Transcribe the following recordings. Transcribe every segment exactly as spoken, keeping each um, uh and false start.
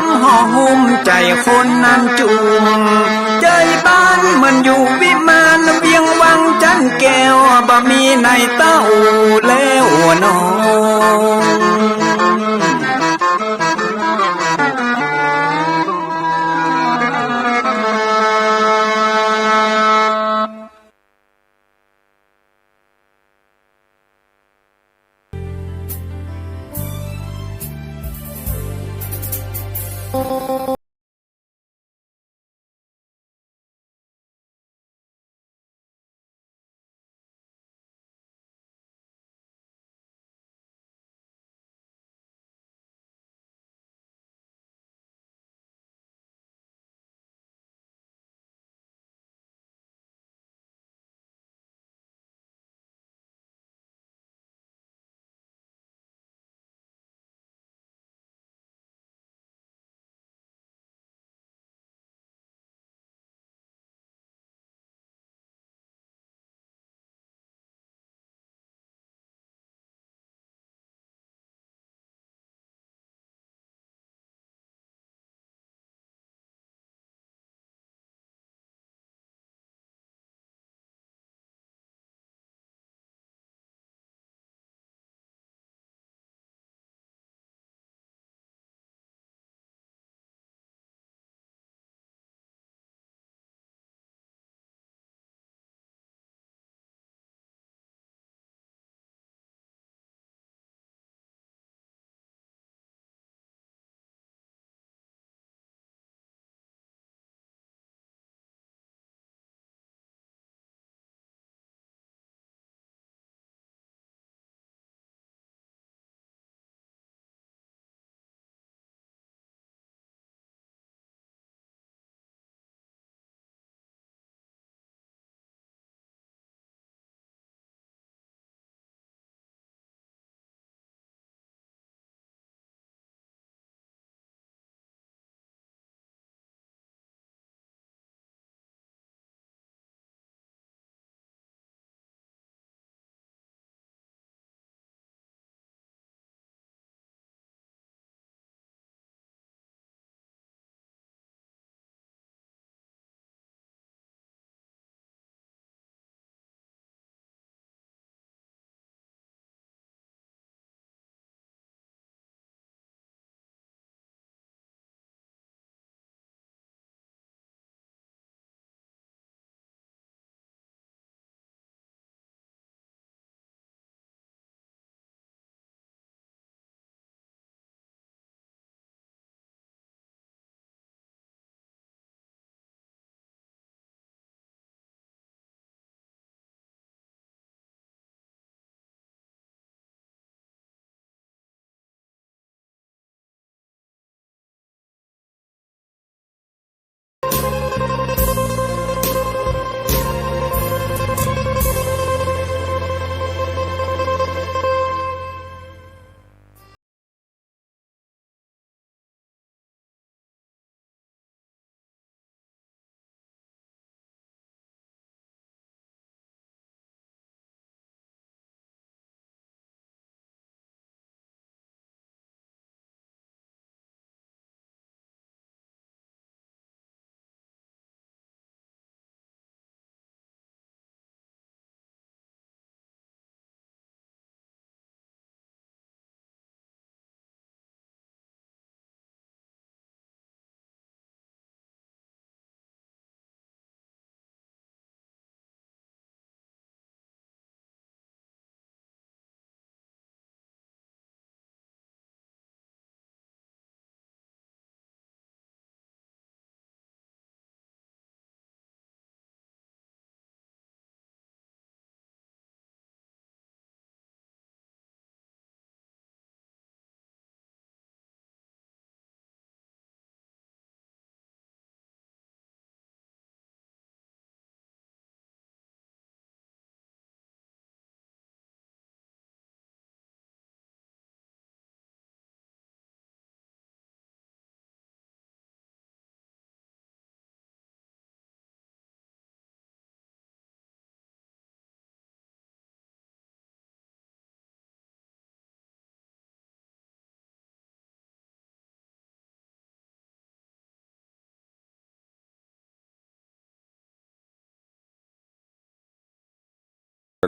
ำห่อหุ้มใจ๋คนนั้นจุ่ม ใจ๋บ้านเหมือนอยู่วิมาน เวียงวังจันทน์แก้ว บ่มีในเต้าแล้วน้อง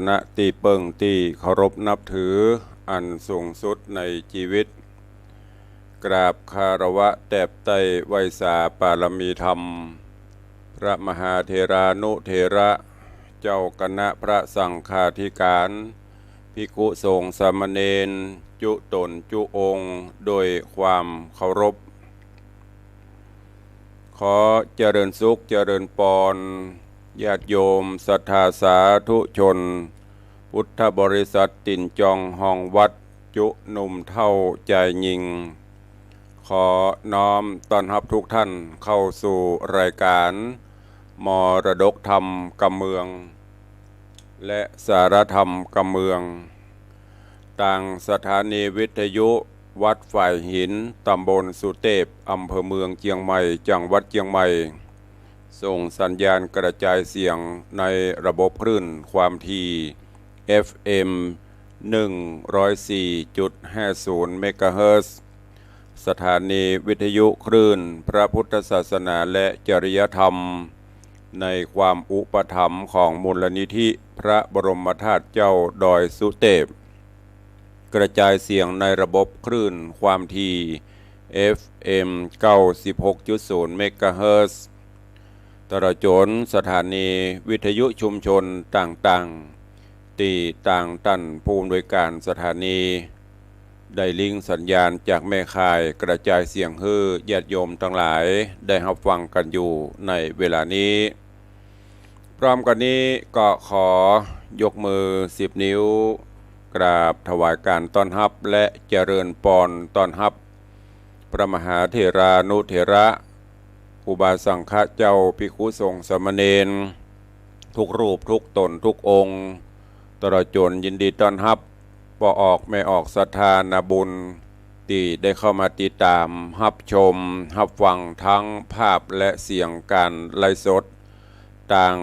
ณะตี้เปิ้งตี้เคารพนับถืออันสูงสุดในจีวิต กราบคารวะแตบไต้ไหว้สาปารมีธรรม พระมหาเถรานุเถระ เจ้าคณะพระสังฆาธิการ ภิกขุสงฆ์สามเณร จุต๋นจุองค์ ด้วยความเคารพ ขอเจริญสุขเจริญปอน ญาติโยมศรัทธาสาธุชน พุทธบริษัทติ่นจองฮองวัด จุหนุ่มเฒ่าจายญิง ขอน้อมต้อนฮับทุกท่านเข้าสู่รายการมรดกธรรมกำเมือง และสาระธรรมกำเมือง ตางสถานีวิทยุวัดฝายหิน ตำบลสุเตพ อำเภอเมืองเจียงใหม่ จังหวัดเจียงใหม่ ส่งสัญญาณกระจายเสียงในระบบคลื่นความถี่ เอฟเอ็ม หนึ่งร้อยสี่จุดห้าศูนย์ เมกะเฮิรตซ์ สถานีวิทยุคลื่นพระพุทธศาสนาและจริยธรรม ในความอุปถัมภ์ของมูลนิธิพระบรมธาตุเจ้าดอยสุเตพ กระจายเสียงในระบบคลื่นความถี่ เอฟเอ็ม เก้าสิบหกจุดศูนย์ เมกะเฮิรตซ์ ตลอดจ๋นสถานีวิทยุชุมชนต่างๆ ตี้ตางต้านผู้อำนวยการสถานี ได้ลิงก์สัญญาณจากแม่ข่ายกระจายเสียงหื้อญาติโยมตังหลายได้ฮับฟังกั๋นอยู่ในเวลานี้ พร้อมกั๋นนี้ก็ขอยกมือสิบนิ้ว กราบถวายก๋านต้อนฮับและเจริญปอนต้อนฮับ พระมหาเถรานุเถระ ครูบาสังฆะเจ้า ภิกขุสงฆ์สามเณร ทุกรูปทุกต๋นทุกองค์ ตลอดจ๋นยินดีต้อนฮับป้อออกแม่ออกศรัทธานาบุญ ตี้ได้เข้ามาติดต๋ามฮับชมฮับฟังทั้งภาพและเสียงก๋านไลฟ์สด ตาง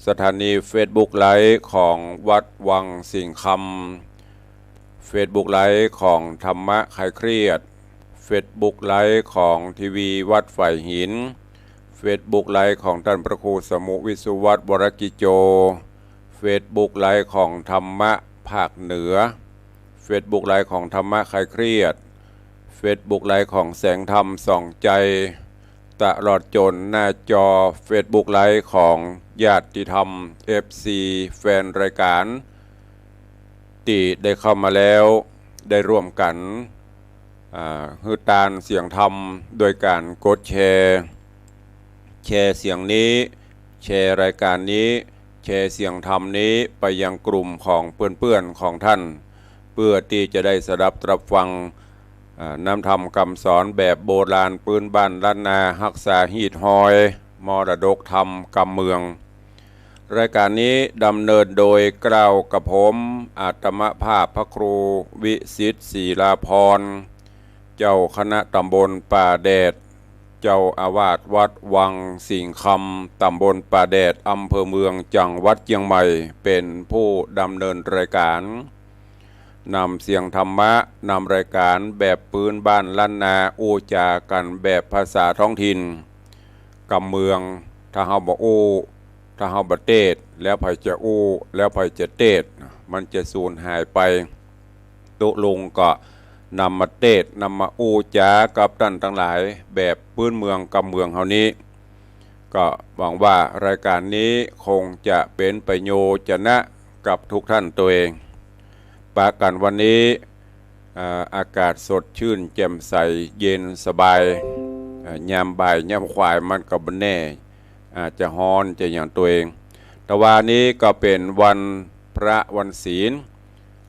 สถานีเฟซบุ๊กไลฟ์ของวัดวังสิงห์คำ เฟซบุ๊กไลฟ์ของธรรมะคลายเครียด เฟซบุ๊กไลฟ์ของทีวีวัดฝายหิน เฟซบุ๊กไลฟ์ของต้านพระครูสมุห์ วิศวัตร วรกิจโจ เฟซบุ๊กไลฟ์ของธรรมะภาคเหนือ เฟซบุ๊กไลฟ์ของธรรมะคลายเครียด เฟซบุ๊กไลฟ์ของแสงธรรมส่องใจ ตลอดจ๋นหน้าจอเฟซบุ๊กไลฟ์ของญาติธรรม เอฟซี แฟนรายการ ตี้ได้เข้ามาแล้ว ได้ร่วมกั๋น อ่า หื้อตานเสียงธรรมโดยก๋านกดแชร์ แชร์เสียงนี้ แชร์รายการนี้ แชร์เสียงธรรมนี้ไปยังกลุ่มของเปื้อนๆ ของท่าน เปื้อตี้จะได้สดับตรับฟัง อ่า น้ำธรรมกำสอนแบบโบราณปื๊นบ้านล้านนา ฮักษาฮีตฮอย มรดกธรรมกำเมือง รายการนี้ดำเนินโดยเกล้ากระผม อาตมาภาพพระครูวิสิทธิ์ ศิลาภรณ์ เจ้าคณะตำบลป่าแดด เจ้าอาวาสวัดวังสิงห์คำ ตำบลป่าแดด อำเภอเมือง จังหวัดเจียงใหม่ เป๋นผู้ดำเนินรายการ นำเสียงธรรมะ นำรายการแบบปื๊นบ้านล้านนา อู้จ๋ากั๋นแบบภาษาท้องถิ่น กำเมือง ถ้าเฮาบ่อู้ ถ้าเฮาบ่เตศน์ แล้วใผจะอู้ แล้วใผจะเตศน์ มันจะสูญหายไป ตุ๊ลุงก็นำมาเตศน์ นำมาอู้จ๋ากับต้านตังหลาย แบบปื๊นเมืองกำเมืองเฮานี้ ก็หวังว่ารายการนี้คงจะเป๋นประโยชน์จะนะกับทุกท่านตวย ปะกั๋นวันนี้ อ่า อากาศสดชื่นแจ่มใสเย็นสบาย อ่า ยามบ่ายยามขวายมันก็บ่แน่ อาจจะฮ้อนจะหยังตวย ตะวานี้ก็เป๋นวันพระวันศีล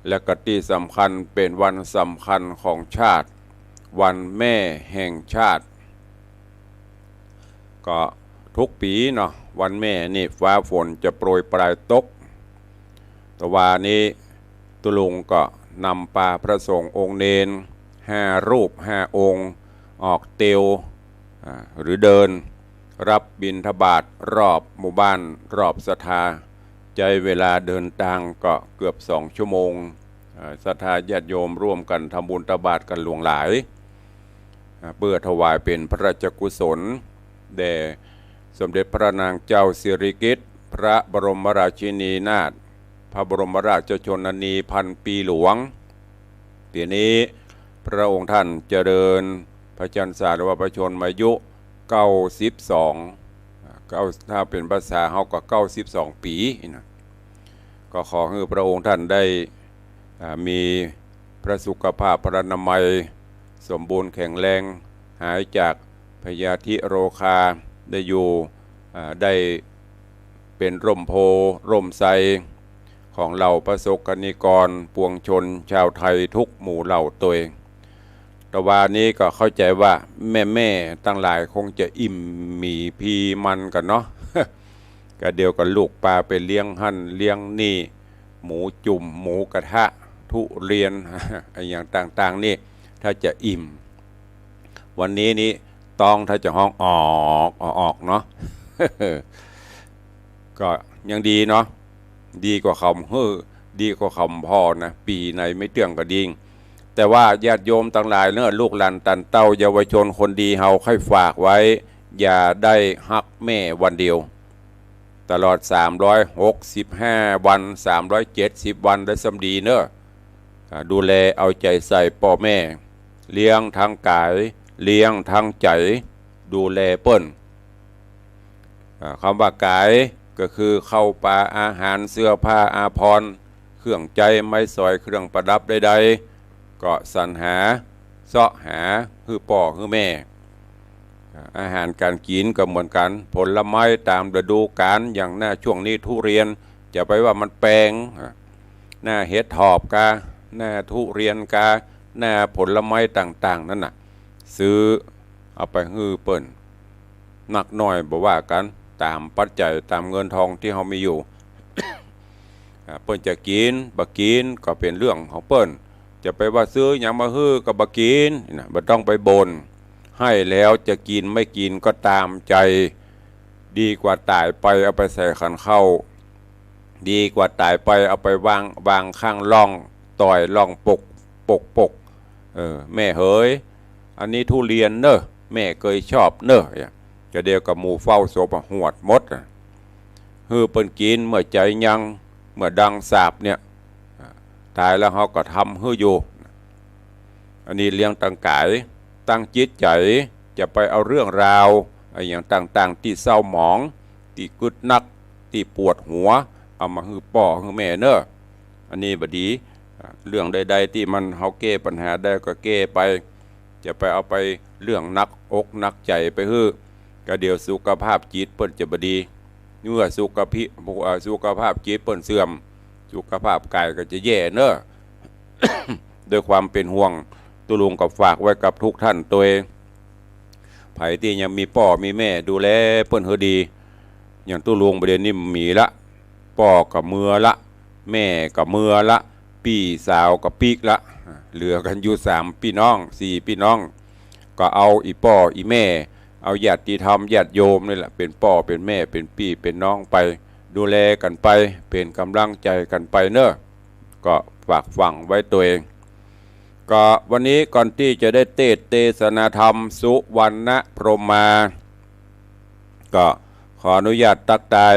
และก็ตี้สำคัญเป๋นวันสำคัญของชาติ วันแม่แห่งชาติ ก็ทุกปี๋เนาะ วันแม่นี่ฟ้าฝนจะโปรยปรายตก ตะวานี้ตุ๊ลุงก็นำปาพระสงฆ์องค์เณรห้ารูปห้าองค์ ออกเตียว อ่า หรือเดิน รับบิณฑบาตรอบหมู่บ้าน รอบศรัทธา ใจ๊เวลาเดินตางก็เกือบสองชั่วโมง อ่า ศรัทธาญาติโยมร่วมกั๋นทำบุญตักบาตรกั๋นหลวงหลาย อ่า เปื้อถวายเป๋นพระราชกุศล แด่สมเด็จพระนางเจ้าสิริกิติ์ พระบรมราชินีนาถ พระบรมราชชนนีพันปีหลวง ปี๋นี้พระองค์ท่านเจริญพระชนม์สาหรือว่าพระชนมายุเก้าสิบสอง เก้า ถ้าเป๋นภาษาเฮาก็เก้าสิบสองปี๋นะ ก็ขอหื้อพระองค์ท่านได้ อ่า มีพระสุขภาพพรรณนามัยสมบูรณ์แข็งแรง หายจากพยาธิโรคา ได้อยู่ อ่า ได้เป๋นร่มโพธิ์ร่มไทรของเหล่าพระสกนิกรปวงชนชาวไทยทุกหมู่เหล่าตวย ตะวานี้ก็เข้าใจ๋ว่าแม่ๆ ตังหลายคงจะอิ่มหมีพีมันกั๋นเนาะ ก็เดี๋ยวก็ลูกปลาไปเลี้ยงหั้นเลี้ยงนี่ หมูจุ่ม หมูกระทะ ทุเรียน อะหยังต่างๆ นี่ ถ้าจะอิ่ม วันนี้นี่ต๊องถ้าจะฮ้องออก ออกๆ เนาะ ก็ยังดีเนาะ ดีกว่าเขาหื้อ ดีกว่าเขาผ่อนะ ปี๋ไหนไม่เตื้องก็ดี แต่ว่าญาติโยมตังหลายเนาะ ลูกหลานตั๋นเต้าเยาวชนคนดีเฮาใค่ฝากไว้ อย่าได้ฮักแม่วันเดียว ตลอดสามร้อยหกสิบห้าวัน สามร้อยเจ็ดสิบวันได้ส่ำดีเนาะ อ่า ดูแลเอาใจ๋ใส่ป้อแม่ เลี้ยงทั้งก๋าย เลี้ยงทั้งใจ๋ ดูแลเปิ้น อ่า กำว่ากายก็คือข้าวป๋าอาหาร เสื้อผ้าอาภรณ์ เครื่องใจ๊ไม้สอย เครื่องประดับใดๆ ก็สรรหาเซาะหาหื้อป้อหื้อแม่ อ่า อาหารก๋านกิ๋นก็เหมือนกั๋น ผลไม้ต๋ามฤดูก๋าล อย่างหน้าช่วงนี้ทุเรียน จะไปว่ามันแปง อ่า หน้าเห็ดถอบกา หน้าทุเรียนกา หน้าผลไม้ต่างๆ นั้นน่ะ ซื้อเอาไปหื้อเปิ้น นักน้อยบ่ว่ากั๋น ต๋ามปัจจัย ต๋ามเงินทองตี้เฮามีอยู่ อ่า เปิ้นจะกิ๋นบ่กิ๋นก็เป๋นเรื่องของเปิ้น จะไปว่าซื้อหยังมาหื้อก็บ่กิ๋นนะ บ่ต้องไปบ่น ให้แล้วจะกิ๋นไม่กิ๋นก็ต๋ามใจ๋ ดีกว่าต๋ายไปเอาไปใส่ขันข้าว ดีกว่าต๋ายไปเอาไปวาง วางข้างล่อง ต่อยล่องปก ปก ปก เออ แม่เหย อันนี้ทุเรียนเน่อ แม่เกยชอบเน่อ จะเดียวกับหมู่เฝ้าศพอะหวดหมดอะ หื้อเปิ้นกิ๋นเมื่อใจ๋ยัง เมื่อดังสาปเนี่ย ต๋ายแล้วเฮาก็ทำหื้ออยู่ อันนี้เลี้ยงตังก๋าย ตังจิตใจ๋ จะไปเอาเรื่องราวอะหยังต่างๆ ตี้เศร้าหมอง ตี้กึ๊ดนัก ตี้ปวดหัว เอามาหื้อป้อหื้อแม่เน่อ อันนี้บ่ดี เรื่องใดๆ ตี้มันเฮาแก้ปัญหาได้ก็แก้ไป จะไปเอาไปเรื่องหนักอกหนักใจ๋ไปหื้อ ก็เดี๋ยวสุขภาพจิตเปิ้นจะบ่ดี เมื่อสุขภิ อ่า สุขภาพจิตเปิ้นเสื่อม สุขภาพกายก็จะแย่เน่อ ด้วยความเป๋นห่วง ตุ๊ลุงก็ฝากไว้กับทุกท่านตวย ใผตี้ยังมีป้อมีแม่ดูแลเปิ้นหื้อดี อย่างตุ๊ลุงบ่าเดี่ยวนี้มีละ ป้อก็เมือละ แม่ก็เมือละ ปี้สาวก็ปิ๊กละ เหลือกั๋นอยู่สามปี้น้อง สี่ปี้น้อง ก็เอาอี่ป้ออี่แม่ เอาญาติธรรมญาติโยมนี่แหละ เป๋นป้อเป๋นแม่ เป๋นปี้เป๋นน้องไป ดูแลกั๋นไป เป๋นก๋ำลังใจ๋กั๋นไปเน่อ ก็ฝากฝังไว้ตวย ก็วันนี้ก่อนตี้จะได้เตสน์เตสนาธรรมสุวรรณพรหมมา ก็ขออนุญาตตั๊กตาย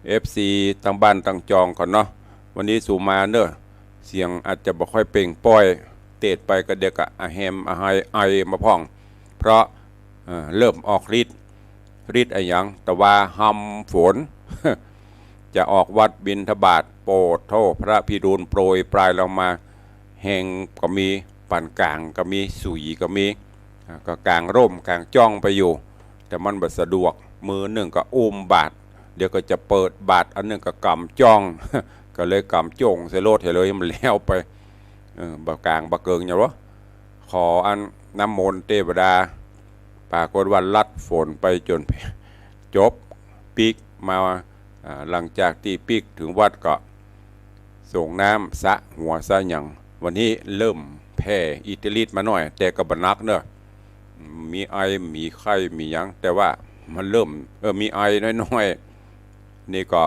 เอฟซี ตังบ้านตังจองก่อนเนาะ วันนี้สุมาเน่อ เสียงอาจจะบ่ค่อยเปล่งปล้อย เตสน์ไปก็เดี๋ยวก็อะแฮมอะไฮไอมาพ่อง เพราะ เอ่อ เริ่มออกฤทธิ์ ฤทธิ์อะหยัง ตะวาฮำฝน จะออกวัดบิณฑบาต โปดโธ่ พระพิรุณโปรยปรายลงมา แฮงก็มี ปานก๋างก็มี สุยก็มี อ่า ก็ก๋างร่มก๋างจ้องไปอยู่ แต่มันบ่สะดวก มือนึ่งก็อุ้มบาตร เดี๋ยวก็จะเปิดบาตร อันนึ่งก็ก๋ำจ้อง ก็เลยก๋ำจ้องใส่โลดเหียเลย มันแล้วไป เออ บ่ก๋างบ่เกิงหยังหรอ ขออันน้ำมนต์เตวดา ปรากฏว่าลัดฝนไปจ๋นจบ ปิ๊กมา อ่า หลังจากตี้ปิ๊กเถิงวัดก็สรงน้ำสระหัวสระหยัง วันนี้เริ่มแผ่อิทธิฤทธิ์มาหน้อย แต่ก็บ่หนักเน่อ มีไอ มีไข้ มีหยัง แต่ว่ามันเริ่ม เออ มีไอน้อยๆ นี่ก็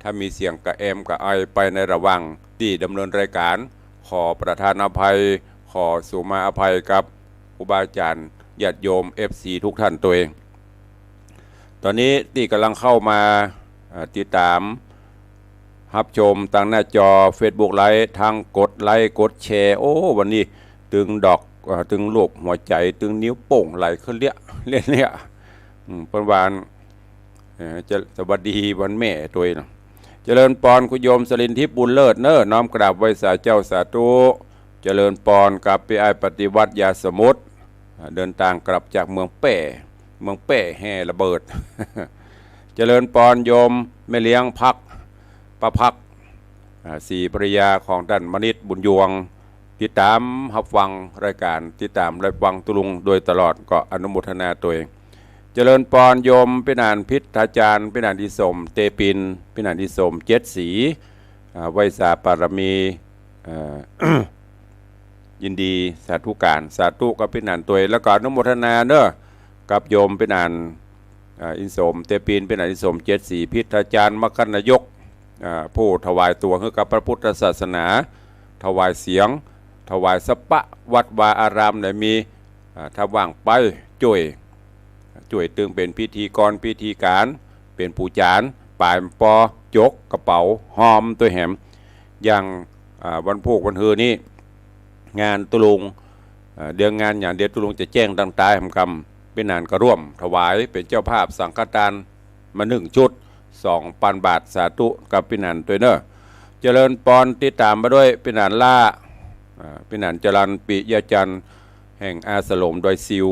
ถ้ามีเสียงกระแอมกระไอไปในระหว่างตี้ดำเนินรายการ ขอประทานอภัย ขอสุมาอภัยกับครูบาอาจ๋ารย์ญาติโยม เอฟซี ทุกท่านตวย ต๋อนนี้ตี้ก่ำลังเข้ามา เอ่อ ติดต๋าม ฮับชมตางหน้าจอเฟซบุ๊กไลฟ์ ตึงกดไลก์กดแชร์ โอ้ วันนี้ตึงดอก เอ่อ ตึงรูปหัวใจ๋ ตึงนิ้วโป้งไหลขึ้นเลี้ยะ เลี้ยะ เลี้ยะ อืม เปิ้นว่า เอ่อ จะ สวัสดีวันแม่ตวยเนาะ เจริญปอนคุณโยมสรินทิพย์บุญเลิศเน้อ น้อมกราบไหว้สาเจ้าสาธุ เจริญปอนกับปี้อ้ายปฏิวัติยาสมุทร อ่า เดินตางกลับจากเมืองแป้ เมืองแป้แฮ่ระเบิด เจริญปอนโยมแม่เลี้ยงพัก ป้าพัก อ่า ศรีภรรยาของต้านมนิษฐบุญยวง ติดต๋ามฮับฟังรายก๋าน ติดต๋ามรับฟังตุ๊ลุงโดยตลอด ก็อนุโมทนาตวย เจริญปอนโยมปี้หนานพิษทาจารย์ ปี้หนานอีสมเตปิน ปี้หนานอีสมเจ็ดสี อ่า ไหว้สาปารมี เอ่อ ยินดีสาธุก๋าน สาธุกับปี้หนานตวย แล้วก็อนุโมทนาเน้อ กับโยมปี้หนาน อ่า อีสมเตปิน ปี้หนานอีสมเจ็ดสี พิษทาจารย์ มคคนายก อ่า ผู้ถวายตั๋วหื้อกับพระพุทธศาสนา ถวายเสียง ถวายสัพพะวัดวาอารามไหนมี อ่า ถ้าว่างไปจ้วย จ้วยตึงเป๋นพิธีกรพิธีก๋าน เป๋นผู้จ๋าร ป๋ายปอจกกระเป๋าหอมตวยแหม อย่าง อ่า วันพูกวันฮือนี้ งานตุ๊ลุง เอ่อ เดี๋ยวงานอย่างเดียวตุ๊ลุงจะแจ้งตางตายหำกำ ปี้หนานก็ร่วมถวายเป๋นเจ้าภาพสังฆทานมานึ่งชุด สองปันบาท สาธุกับปี้หนานตวยเน้อ เจริญปอนติดต๋ามมาด้วยปี้หนานล่า อ่า ปี้หนานจรัญ ปิยะจันทร์ แห่งอาสรมดอยซิว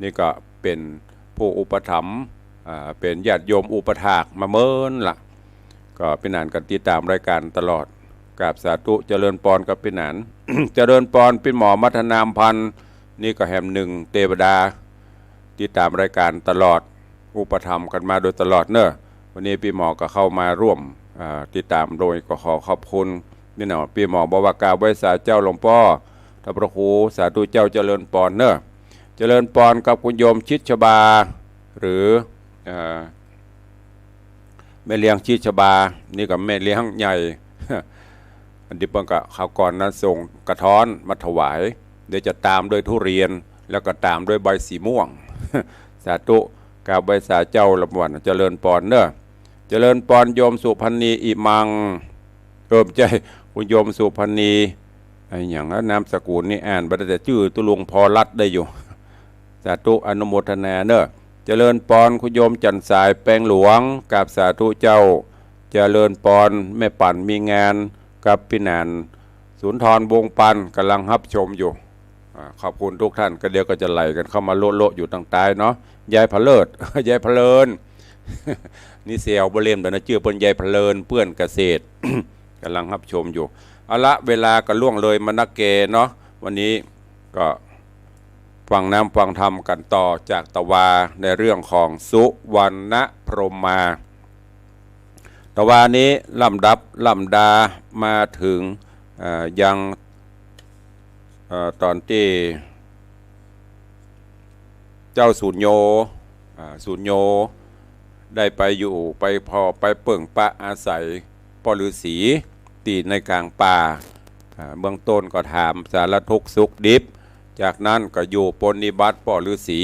นี่ก็เป๋นผู้อุปถัมภ์ อ่า เป๋นญาติโยมอุปถากมาเมินละ ก็ปี้หนานก็ติดต๋ามรายก๋านตลอด กราบสาธุ เจริญปอนกับปี้หนาน เจริญปอนปี้หมอมัทนามพันธ์ นี่ก็แหมนึ่งเตวดา ติดต๋ามรายก๋านตลอด อุปถัมภ์กั๋นมาโดยตลอดเน้อ วันนี้ปี้หมอก็เข้ามาร่วม อ่า ติดต๋ามโดย ก็ขอขอบคุณนี่เนาะ ปี้หมอบอกว่ากราบไหว้สาเจ้าหลวงป้อ ท่านพระครู สาธุเจ้า เจริญปอนเน้อ เจริญปอนกับคุณโยมชิดชบา หรือ เอ่อ แม่เลี้ยงชิดชบา นี่ก็แม่เลี้ยงใหญ่ อันนี้เปิ้นก็คราวก่อนนะ ส่งกระท้อนมาถวาย เดี๋ยวจะตามด้วยทุเรียน แล้วก็ตามด้วยใบสีม่วง สาธุ กราบไหว้สาเจ้าละม่วน เจริญปอนเน้อ เจริญปอนโยมสุพรรณีอิมัง เออ บ่ใจ้ คุณโยมสุพรรณี ไอ้หยังนะ นามสกุลนี่อ่านบ่ได้ แต่จื้อตุ๊ลุงพอลัดได้อยู่ สาธุ อนุโมทนาเน้อ เจริญปอนคุณโยมจันทร์สายแปงหลวง กราบสาธุเจ้า เจริญปอนแม่ปั่นมีงาน กับปี้หนานสุนทรวงศ์ปัน ก๋ำลังฮับชมอยู่ อ่า ขอบคุณทุกท่าน ก็เดี๋ยวก็จะไหลกั๋นเข้ามาโละๆ อยู่ตางใต้เนาะ ยายผะเลิด ยายผะเลิน นี่แซวบ่เล่นแล้วนะ จื้อเปิ้นยายผะเลิน เปื้อนเกษตร ก๋ำลังฮับชมอยู่ เอาละ เวลาก็ล่วงเลยมานักแกเนาะ วันนี้ก็ฟังน้ำฟังธรรมกั๋นต่อจากตะวาในเรื่องของสุวรรณพรหมา ตะวานี้ลำดับลำดามาเถิง เอ่อ ยัง เอ่อ ต๋อนตี้เจ้าสุญโญ อ่า สุญโญได้ไปอยู่ ไปผ่อ ไปเปิ่งปะอาศัยป้อฤๅษีตี้ในก๋างป่า อ่า เบื้องต้นก็ถามสารทุกข์สุขดิบ จากนั้นก็อยู่ปรนนิบัติป้อฤๅษี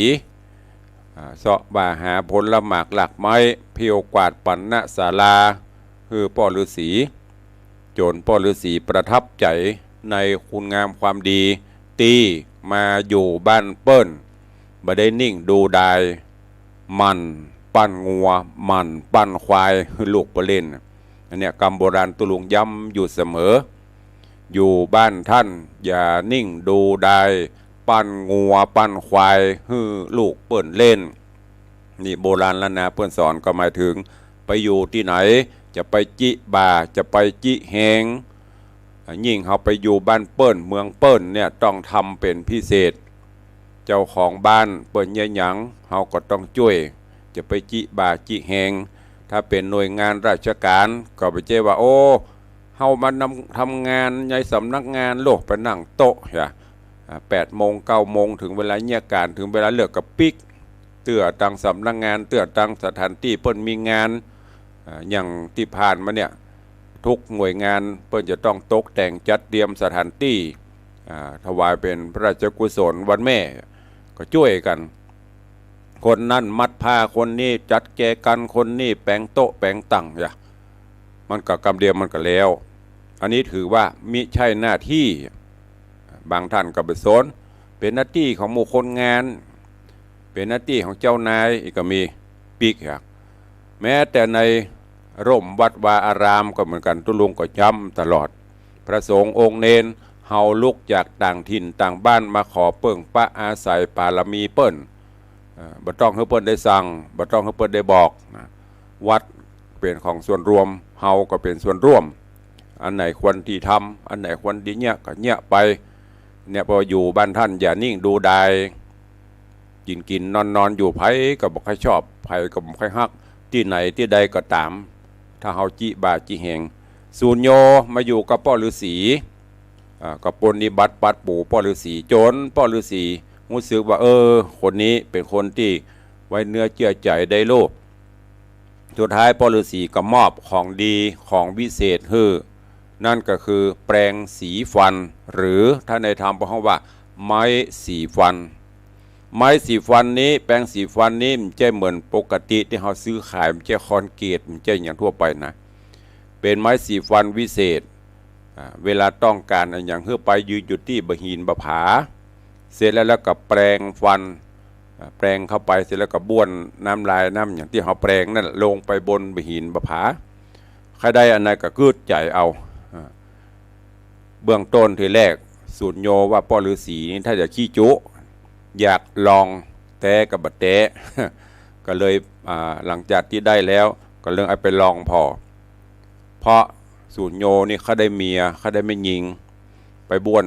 อ่า เซาะบ่าหาผลหมากรากไม้ ผิวกวาดปัณณศาลา หื้อป้อฤๅษี จ๋นป้อฤๅษีประทับใจ๋ในคุณงามความดี ตี้มาอยู่บ้านเปิ้น บ่ได้นิ่งดูดาย หมั่นปั้นงัว หมั่นปั้นควาย หื้อลูกเปิ้นเล่น อันเนี้ยกำโบราณตุ๊ลุงย้ำอยู่เสมอ อยู่บ้านต้านอย่านิ่งดูดาย ปั้นงัวปั้นควายหื้อลูกเปิ้นเล่น นี่โบราณล้านนาเปิ้นสอน ก็หมายเถิงไปอยู่ตี้ไหน จะไปจิบ่า จะไปจิแฮง ยิ่งเฮาไปอยู่บ้านเปิ้นเมืองเปิ้นเนี่ย ต้องทำเป๋นพิเศษ เจ้าของบ้านเปิ้นเยียะหยัง เฮาก็ต้องจ้วย จะไปจิบ่าจิแฮง ถ้าเป๋นหน่วยงานราชก๋าน ก็บ่ใจ้ว่า โอ้ เฮามาทำ ทำงานในสำนักงานโลด ไปนั่งโต๊ะ อ่า แปดโมง เก้าโมง เถิงเวลาเยียะก๋าน เถิงเวลาเลิกก็ปิ๊ก เตื้อตางสำนักงาน เตื้อตางสถานตี้เปิ้นมีงาน อ่า อย่างตี้ผ่านมาเนี่ย ทุกหน่วยงานเปิ้นจะต้องตกแต่งจัดเตรียมสถานตี้ อ่า ถวายเป๋นพระราชกุศลวันแม่ ก็จ้วยกั๋น คนนั้นมัดผ้า คนนี้จัดแจกัน คนนี้แป๋งโต๊ะแป๋งตั๋ง อย่า ม มันก็กำเดียวมันก็แล้ว อันนี้ถือว่ามิใจ้หน้าตี้ บางต้านก็บ่สน เป๋นหน้าตี้ของหมู่คนงาน เป๋นหน้าตี้ของเจ้านาย อีกก็มี ปิ๊กอะ แม้แต่ในร่มวัดวาอารามก็เหมือนกั๋น ตุ๊ลุงก็ย้ำตลอด พระสงฆ์องค์เณร เฮาลุกจากต่างถิ่นต่างบ้านมาขอเปิ้งปะอาศัยปารมีเปิ้น เอ่อ บ่ต้องหื้อเปิ้นได้สั่ง บ่ต้องหื้อเปิ้นได้บอกนะ วัดเป๋นของส่วนรวม เฮาก็เป๋นส่วนร่วม อันไหนควรตี้ทำ อันไหนควรตี้เยียะก็เยียะไป เนี่ย พออยู่บ้านต้านอย่านิ่งดูดาย กิ๋นกิ๋นนอนนอนอยู่ ใผก็บ่ใค่ชอบ ใผก็บ่ใค่ฮัก ตี้ไหนตี้ใดก็ต๋าม ถ้าเฮาจิบ่าจิแหง สูญโญมาอยู่กับป้อฤๅษี อ่า ก็ปรนนิบัติปัดปู๋ป้อฤๅษี จ๋นป้อฤๅษีฮู้สึกว่า เออ คนนี้เป๋นคนตี้ไว้เนื้อเจื้อใจ๋ได้ลูก สุดท้ายป้อฤๅษีก็มอบของดีของวิเศษหื้อ นั่นก็คือแปรงสีฟัน หรือถ้าในธรรมเปิ้นฮ้องว่าไม้สีฟัน ไม้สีฟันนี้ แปรงสีฟันนี้ บ่ใจ้เหมือนปกติตี้เฮาซื้อขาย บ่ใจ้คอนกรีต บ่ใจ้อะหยังทั่วไปนะ เป๋นไม้สีฟันวิเศษ อ่า เวลาต้องก๋านอะหยังหื้อไปยืนอยู่ตี้บ่าหินบ่าผา เสร็จแล้ว แล้วก็แปรงฟัน อ่า แปรงเข้าไปเสร็จแล้วก็บ้วนน้ำลายน้ำหยังตี้เฮาแปรงนั่นลงไปบนบ่าหินบ่าผา ใค่ได้อันนั้นก็กึ๊ดใจ๋เอา อ่า เบื้องต้นทีแรก สูญโญว่าป้อฤๅษีนี่ถ้าจะขี้จุ อยากลองแต๊ก็บ่แต๊ ก็เลย อ่า หลังจากตี้ได้แล้ว ก็เลยเอาไปลองผ่อ เพราะสูญโญนี่เขาได้เมีย เขาได้แม่ญิง ไปบ้วน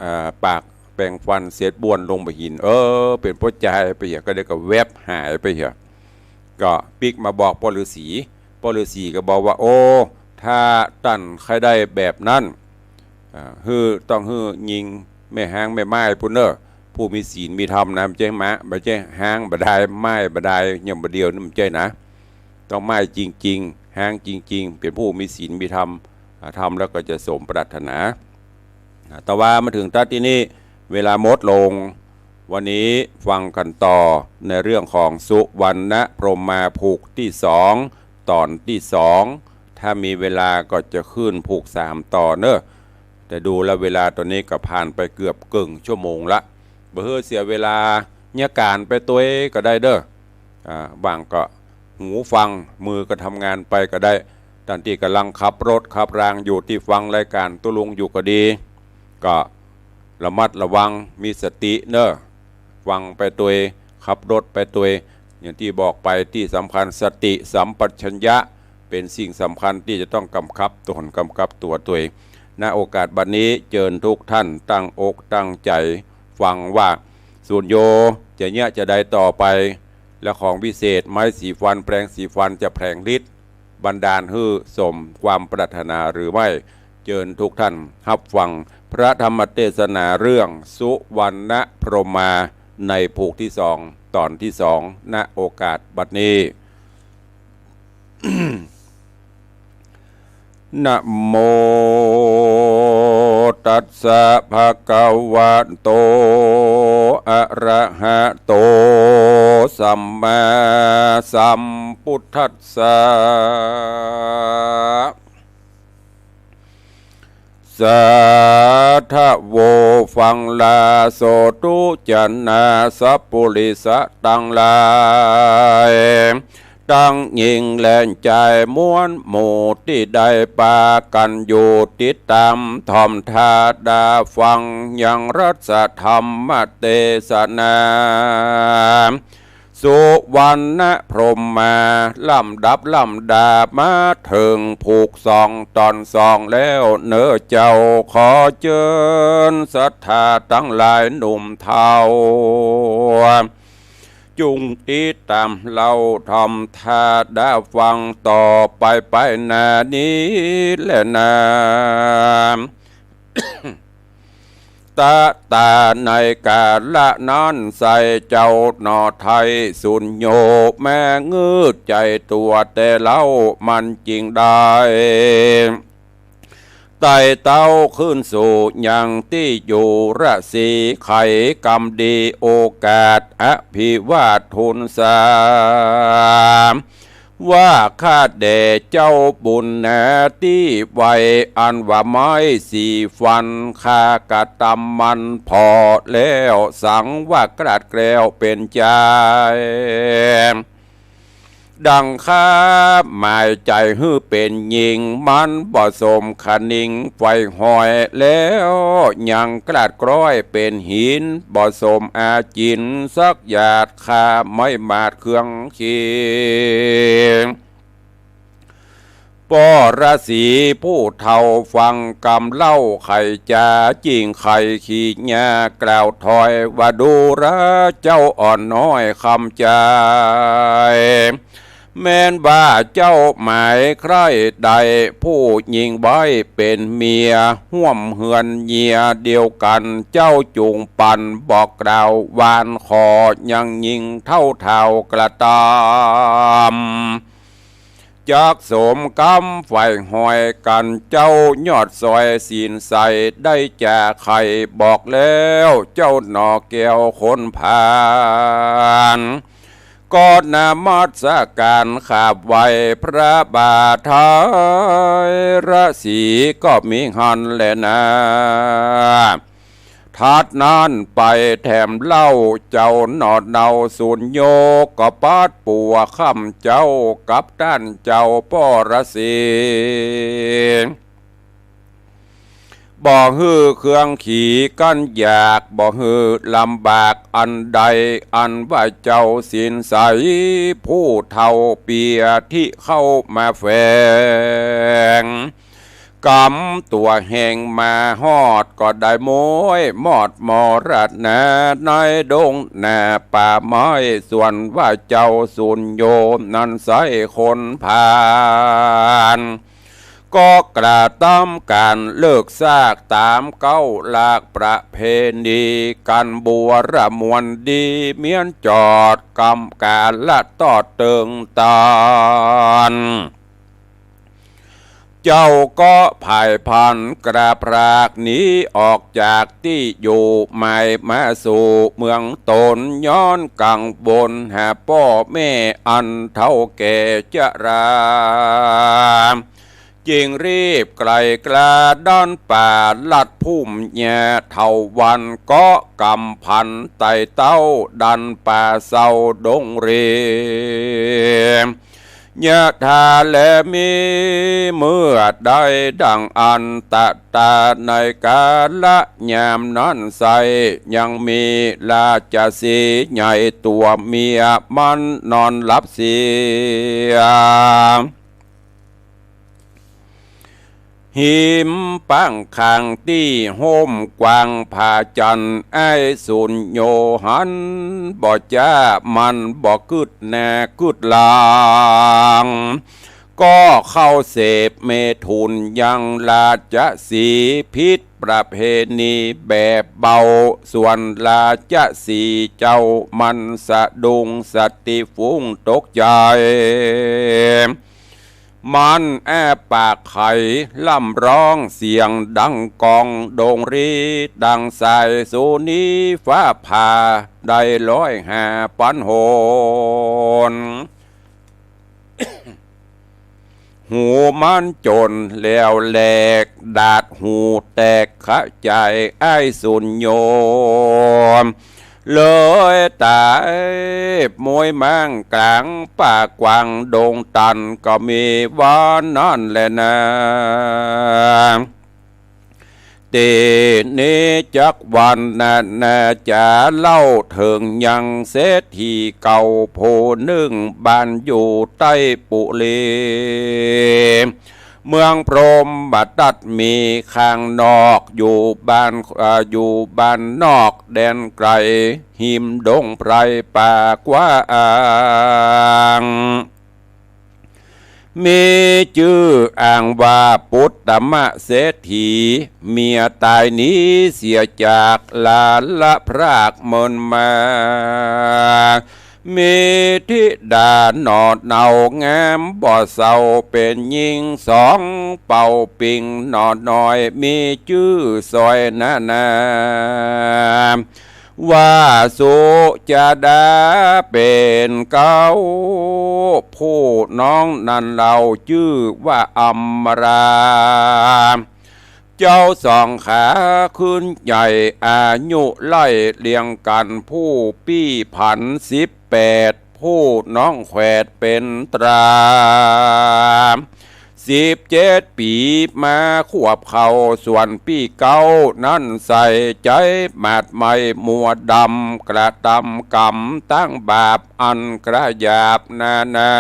อ่า ปากแปรงฟันเสร็จบ้วนลงบ่าหิน เออ เป๋นป้อจายไปเหีย ก็ได้ก็แวบหายไปเหีย ก็ปิ๊กมาบอกป้อฤๅษี ป้อฤๅษีก็บอกว่า โอ้ ถ้าต้านใค่ได้แบบนั้น อ่า หื้อ ต้องหื้อญิงแม่ฮ้างแม่ม่ายปู้นเน่อ ผู้มีศีลมีธรรมนะ บ่ใจ้ม้า บ่ใจ้ฮ้างบ่ดาย ม่ายบ่ดาย ยังบ่าเดี่ยวนี่บ่ใจ้นะ ต้องม่ายจริงๆ ฮ้างจริงๆ เป๋นผู้มีศีลมีธรรม อ่า ทำแล้วก็จะสมปรารถนา อ่า แต่ว่ามาเถิงตั๊ดตี้นี่ เวลาหมดลง วันนี้ฟังกั๋นต่อในเรื่องของสุวรรณพรหมาผูกตี้สอง ต๋อนตี้สอง ถ้ามีเวลาก็จะขึ้นผูกสามต่อเน่อ แต่ดูแล้วเวลาต๋อนนี้ก็ผ่านไปเกือบเกิ่งชั่วโมงละ บ่หื้อเสียเวลา เยียะก๋านไปตวยก็ได้เน่อ อ่า บ่างก็หูฟัง มือก็ทำงานไปก็ได้ ต้านตี้ก่ำลังขับรถขับรางอยู่ ตี้ฟังรายก๋านตุ๊ลุงอยู่ก็ดี ก็ระมัดระวัง มีสติเน่อ ฟังไปตวย ขับรถไปตวย อย่างตี้บอกไป ตี้สำคัญสติสัมปชัญญะ เป๋นสิ่งสำคัญตี้จะต้องกำกับต๋น กำกับตั๋วตวย ณ โอกาสบัดนี้ เจิญทุกท่านตั้งอกตั้งใจ๋ฟังว่า สูญโญจะเยียะจาใดต่อไป และของวิเศษไม้สีฟัน แปรงสีฟันจะแผลงฤทธิ์บันดาลหื้อสมความปรารถนาหรือไม่ เจิญทุกท่านฮับฟังพระธรรมเตสนาเรื่องสุวรรณพรหมาในผูกตี้สอง ต๋อนตี้สอง ณ โอกาสบัดนี้ นะโมตัสสะภะคะวะโต อะระหะโต สัมมาสัมพุทธัสสะ สาธะโว ฟังลาโสธุ จนะสัปปุริสะตังหลาย ตังญิงและจาย มวลหมู่ตี้ได้ปากั๋นอยู่ติดต๋ามถ่อมถ้าดาฟังยังรัสธรรมเตสนา สุวรรณพรหมา ลำดับลำดามาเถิงผูกสองต๋อนสองแล้วเน่อเจ้า ขอเจิญศรัทธาตังหลายหนุ่มเฒ่า จุ่งติดต๋ามเล่าถ่อมถ้าดาฟังต่อไปไปหน้านี้แลนา ตะตาในกาละนั้นไส้เจ้าหน่อไท้สุญโญแม้งืดใจ๋ตั๋วแต่เล่ามันจิ่งได้ ไต่เต้าขึ้นสู่ยังตี้อยู่ราศีไข กำดีโอกาสอภิวาททูลสา ว่าข้าแด่เจ้าบุญนาตี้ไว อันว่าไม้สีฟัน ข้ากระตำมันผ่อแล้ว สังว่ากลาดแกล้วเป๋นจาย ดังข้าหมายใจ๋หื้อเป๋นญิง มันบ่สมคะนิงไฟหอย แล้วยังกลาดกร้อยเป๋นหิน บ่สมอาจิ๋นสักหยาด ข้าไม้หมาดเครื่องขี ป้อราศีผู้เฒ่าฟังกำเล่า ใค่จ๋าจิ่งใค่ขี้หญ้ากล่าวถอย ว่าดูราเจ้าอ่อนน้อยคำใจ๋ แม้นว่าเจ้าหมายใคร่ได้ ผู้ญิงไว้เป๋นเมีย ฮ่วมเฮือนเยียะเดียวกั๋น เจ้าจุ่งปันบอกกล่าวหวาน ขอยังญิงเฒ่าเฒ่ากระตำ จักสมกำไฟหอยกั๋น เจ้ายอดสอยศีลใส ได้จ๋าใค่บอกแล้ว เจ้าหน่อแก้วคนผ่าน ก็นมัสก๋านขาบไหว้พระบาทไท้ ราศีก็มีหั้นแลนา ถัดนั้นไปแถมเล่า เจ้าหน่อเนาสุญโญ ก็ปัดปั๋วค่ำเจ๊า กับต้านเจ้าป้อราศี บ่หื้อเครื่องขีกั้นอยาก บ่หื้อลำบากอันใด อันว่าเจ้าศีลใส ผู้เฒ่าเปียตี้เข้ามาแฝง กำตั๋วแห่งมาฮอด ก็ได้โม้ยมอดมรณา ในดงนาป่าไม้ ส่วนว่าเจ้าสุญโญนั้นใส้คนผ่าน ก็กระตำก๋านเลิกซาก ต๋ามเก๊าหลักประเพณี ก๋านบัวระมวลดี เมี้ยนจอดกำก๋าละตอดเติงตาน เจ้าก็ผายพลันกระพรากหนีออกจากตี้อยู่ หมายมาสู่เมืองต๋น ย้อนกังวลหาป้อแม่อันเฒ่าแก่จรา จึงรีบไกลกล้าด้านป่าลัดภูมิหญ้าเถาวัลย์ เกาะกำพันไต่เต้าดันป่าเซาดงเร ยะถาแลมีเมื่อใดดังอันตะตา ในกาละยามนั้นไส้ ยังมีราชสีห์ใหญ่ตั๋วเมียมันนอนหลับเสีย หิมปังคังตี้ฮ่มกว้างผาจันทร์ อ้ายสุญโญหันบ่จ้า มันบ่กึ๊ดหน้ากึ๊ดหลัง ก็เข้าเสพเมถุนยังราชสีห์ ผิดประเพณีแบบเบา ส่วนราชสีห์เจ้ามันสะดุ้งสติฟุ้งตกใจ๋ มันอ้าปากไขร่ำร้องเสียงดังก้อง ดงรีดังสายสุนีฟ้าผ่า ได้ร้อยห้าปันหน หูมันจ๋นแล้วแหลก ดาดหูแตกขะจาย อ้ายสุญโญเลยต๋าย โม้ยม้างก๋างป่ากว้างดงตัน ก็มีว่านั้นแลนา ตี้นี้จักวรรณนาจ๋าเล่าเถิงยังเศรษฐีเก่าผู้นึ่ง บ้านอยู่ใต้ปุรี เมืองพรหมทัตมีข้างนอก อยู่บ้าน เอ่อ อยู่บ้านนอกแดนไกล หิมดงไพรป่ากว้าง มีจื้ออ้างว่าปุตตมเศรษฐี เมียต๋ายหนีเสียจาก ลาละพรากเมินมา มีธิดาหน่อเนางามบ่เศร้า เป๋นญิงสองเป่าปิง หน่อน้อยมีจื้อสอยนานา ว่าสุจาดาเป๋นเก๊า ผู้น้องนั้นเล่าจื้อว่าอัมมารา เจ้าสองขาขึ้นใหญ่ อายุไล่เรียงกั๋น ผู้ปี้ผันสิบแปด ผู้น้องแขวดเป๋นตรา สิบเจ็ดปี๋มาขวบเข้า ส่วนปี้เก๊านั้นใส่ใจ๋หมาดไหม้มัวดำ กระตำกรรมตั้งบาปอันกระหยาบนานา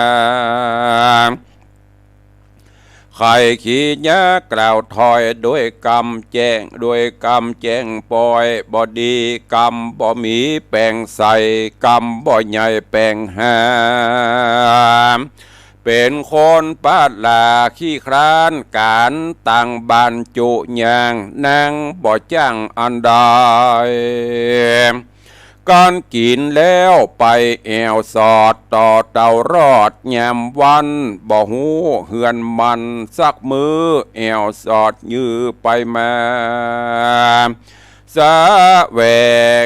ใค่ขี้เยียะกล่าวถ้อย ด้วยกำแจ้ง ด้วยกำแจ้งปอย บ่ดีกำบ่หมีแป๋งใส่ กำบ่ใหญ่แป๋งหา เป๋นคนปะหล้าขี้คร้านก๋าน ตังบ้านจุย่าง นางบ่จ้างอันใด กั๋นกิ๋นแล้วไปแอ่วสอด ต่อเต้ารอดยามวัน บ่ฮู้เฮือนมันสักมื้อ แอ่วสอดยื้อไปมา แสว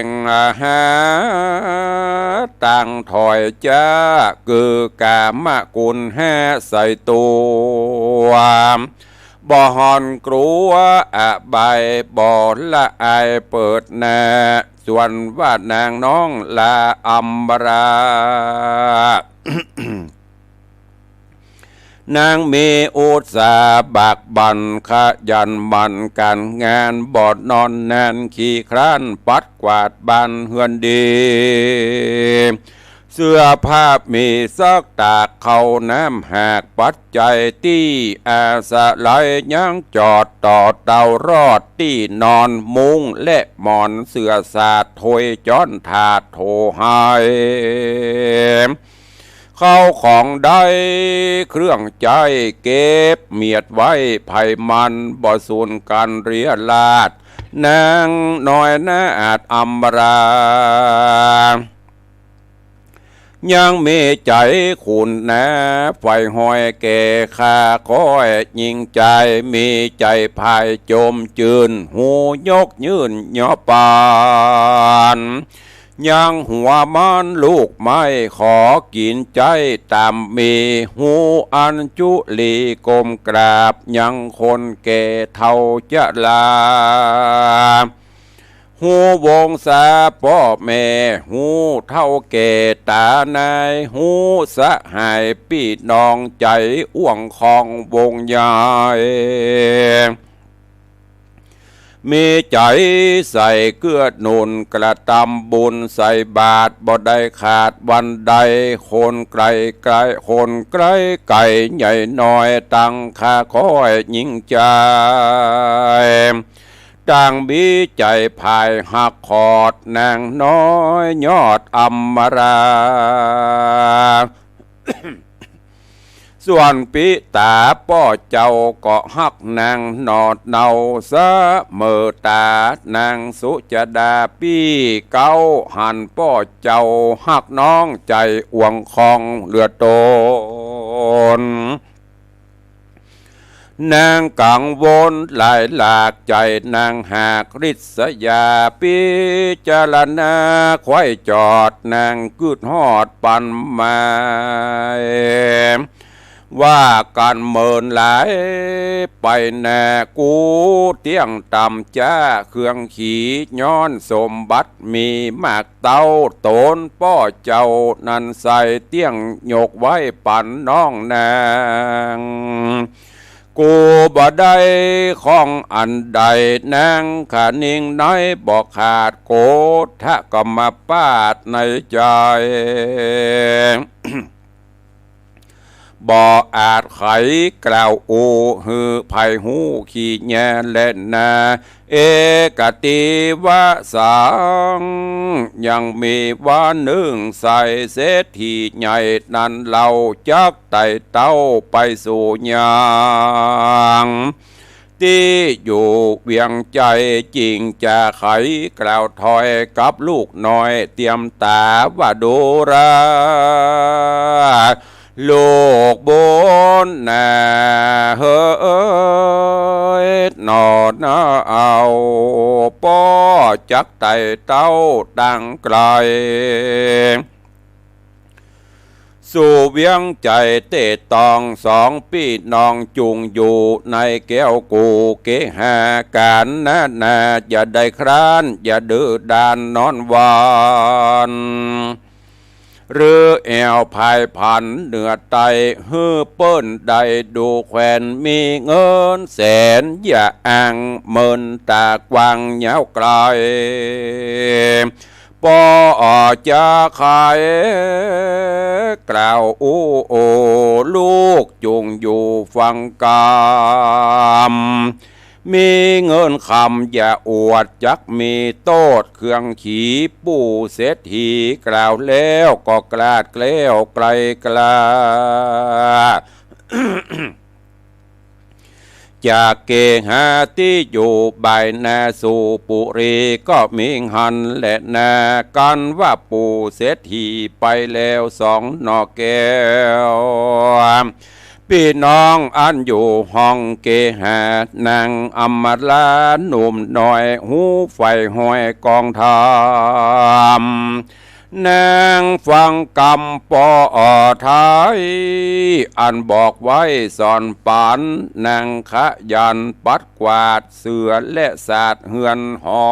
งหาตังถ้อยจ๊า กือกามกุลห้าใส่ตั๋ว บ่ห่อนกลัวอบาย บ่ละอายเปิดหน้า ส่วนว่านางน้องลาอัมมารา นางมีอุตสาหะบากบั่น ขยันหมั่นก๋านงาน บ่นอนนานขี้คร้าน ปัดกวาดบ้านเฮือนดี เสื้อผ้ามีซักตาก ข้าวน้ำหาก ปัจจัยตี้อาศัยยังจอด ต่อเต้ารอดตี้นอน มุ้งและหมอนเสื่อสาด ถ้วยจ๊อนถาดโถไห ข้าวของได้เครื่องใจ๊ เก็บเมียดไว้ใผมัน บ่สูญกั๋นเรียราษ นางน้อยนาอาจอัมมารา ยังมีใจ๋ขุนนา ใฝ่หอยแก่ข้าค้อยยิ่งใจ๋ มีใจ๋พายจมจื้น ฮู้ยกยื่นยอปาน ยังหัวมันลูกไม้ ขอกิ๋นใจ๊ต๋ามมี ฮู้อัญจุลีก้มกราบ ยังคนแก่เฒ่าจะลา ฮู้วงศาป้อแม่ ฮู้เฒ่าแก่ต๋านาย ฮู้สหายปี้น้อง ใจ๋อ่วงคองวงใหญ่ มีใจ๋ใส่เกื้อหนุน กระตำบุญใส่บาตร บ่ได้ขาดวันใด คนไก๋ไก๋ คนไก๋ไก๋ใหญ่น้อย ตังข้าค้อยยิ่งใจ๋ ต่างมีใจ๋ผายฮักขอด นางน้อยยอดอัมมารา ส่วนปิต๋าป้อเจ้าก็ฮักนางหนอเนา เสมอต๋า นางสุจาดาปี้เก๊า หันป้อเจ้าฮักน้อง ใจ๋อ่วงคองเหลือต๋น นางกังวลหลายหลากใจ๋ นางหากริษยา ปิจารณาใคว่จอด นางกึ๊ดฮอดปันหมาย ว่ากั๋นเมินหลายไปนา กู้เตี้ยงต่ำจ๊าเครื่องขี ย้อนสมบัติมีมาก เต้าต๋นป้อเจ้านั้นใส่ เตี้ยงยกไว้ปันน้องนาง กูบ่ได้ข้องอันใด นางคะนิงน้อยบ่ขาด โกธกรรมปาทในใจ๋ บ่อาจไขกล่าวอู้หื้อใผฮู้ ขี้แยะแลนา เอกติวสัง ยังมีวันนึ่งใส่ เศรษฐีใหญ่นั้นเล่า จักไต่เต้าไปสู่ยัง ตี้อยู่เวียงใจ๋ จิ่งจะไขกล่าวถ้อยกับลูกน้อย เตียมต๋าว่าดูรา ลูกบุญนาเอ๋ย หนอนาเอา ป้อจักไต่เต้าตังไกล สู่เวียงใจ๋เต๊ตอง สองปี้น้องจุ่งอยู่ในแก้วกู่เกหา ก๋านนานาอย่าได้คร้าน อย่าดื้อด้านนอนหวั่น หรือแอ่วผายผันเหนือใต้ หื้อเปิ้นได้ดูแควน มีเงินแสนอย่าอ้าง เมินต๋ากว้างยาวไกล ป้อจะใค่กล่าวอู้ โอ้ ลูกจุ่งอยู่ฟังกำ มีเงินคำอย่าอวด จักมีโต้ษเคืองขี ปู่เศรษฐีกล่าวแล้ว ก็กลาดแคล้วไกลกล้า จากเกหาตี้อยู่บ่ายนาสู่ปุรี ก็มีหั้นแหละนา กันว่าปู่เศรษฐีไปแล้วสองหน่อแก้ว ปี้น้องอันอยู่ห้องเกหา นางอำมาลาหนุ่มน้อย ฮู้ใฝ่ห้อยกองธรรม นางฟังกำป้อไทย อันบอกไว้สอนปั๋น นางขยันปัดกวาดเสื้อและสาดเฮือนหอ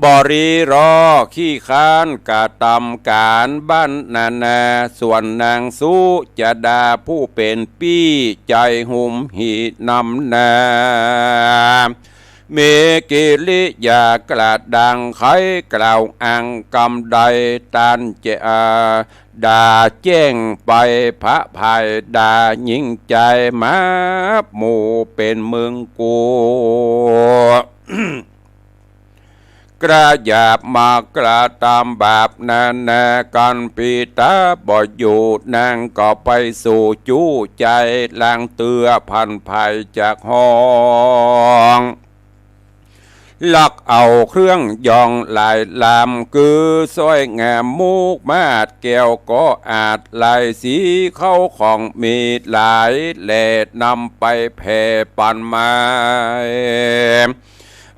บ่รีรอขี้คร้านกระตำก๋านบ้านนานา ส่วนนางสุจดาผู้เป๋นปี้ใจ๋หุมหี่นำนา มีกิริยากระด้าง ใค่กล่าวอ้างกำใด ต้านจะด่าแจ้งไปผะผาย ด่ายิ่งใจ๋มาบหมู่เป๋นเมืองกู กระหยาบมากระตำบาปนานา กันปีตาบ่อยู่ นางก็ไปสู่จู้ใจ๋ลางเตื้อ ผันผายจากห้อง ลักเอาเครื่องยองหลายลำ คือสร้อยงามมุกมาด แก้วก็อาดหลายสี เข้าของมีหลายแหล่ นำไปแผ่ปันมา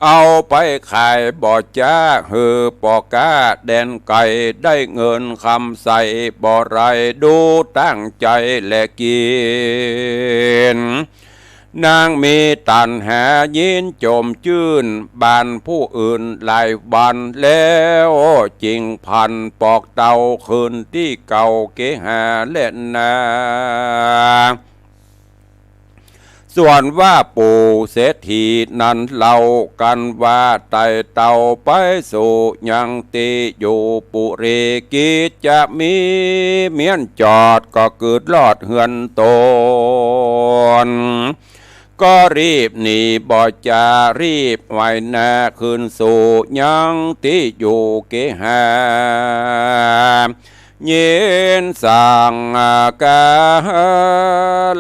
เอาไปขายบ่จ๊า หื้อป้อก๊าแดนไก๋ ได้เงินคำใส่บ่ไร ดูตั้งใจ๋แลกิ๋น นางมีตัณหายินจมจื้น บ้านผู้อื่นหลายวันแล้ว จึงผันปอกเตาคืนตี้เก่าเกหาแลนา ส่วนว่าปู่เศรษฐีนั้นเล่า กันว่าไต่เต้าไปสู่ยังตี้อยู่ปุรี กิจจะมีเมี้ยนจอดก็กึ๊ดรอดเฮือนตน ก็รีบหนีบ่จ๊า รีบไหวนาคืนสู่ยังตี้อยู่เกหา ยินสังกา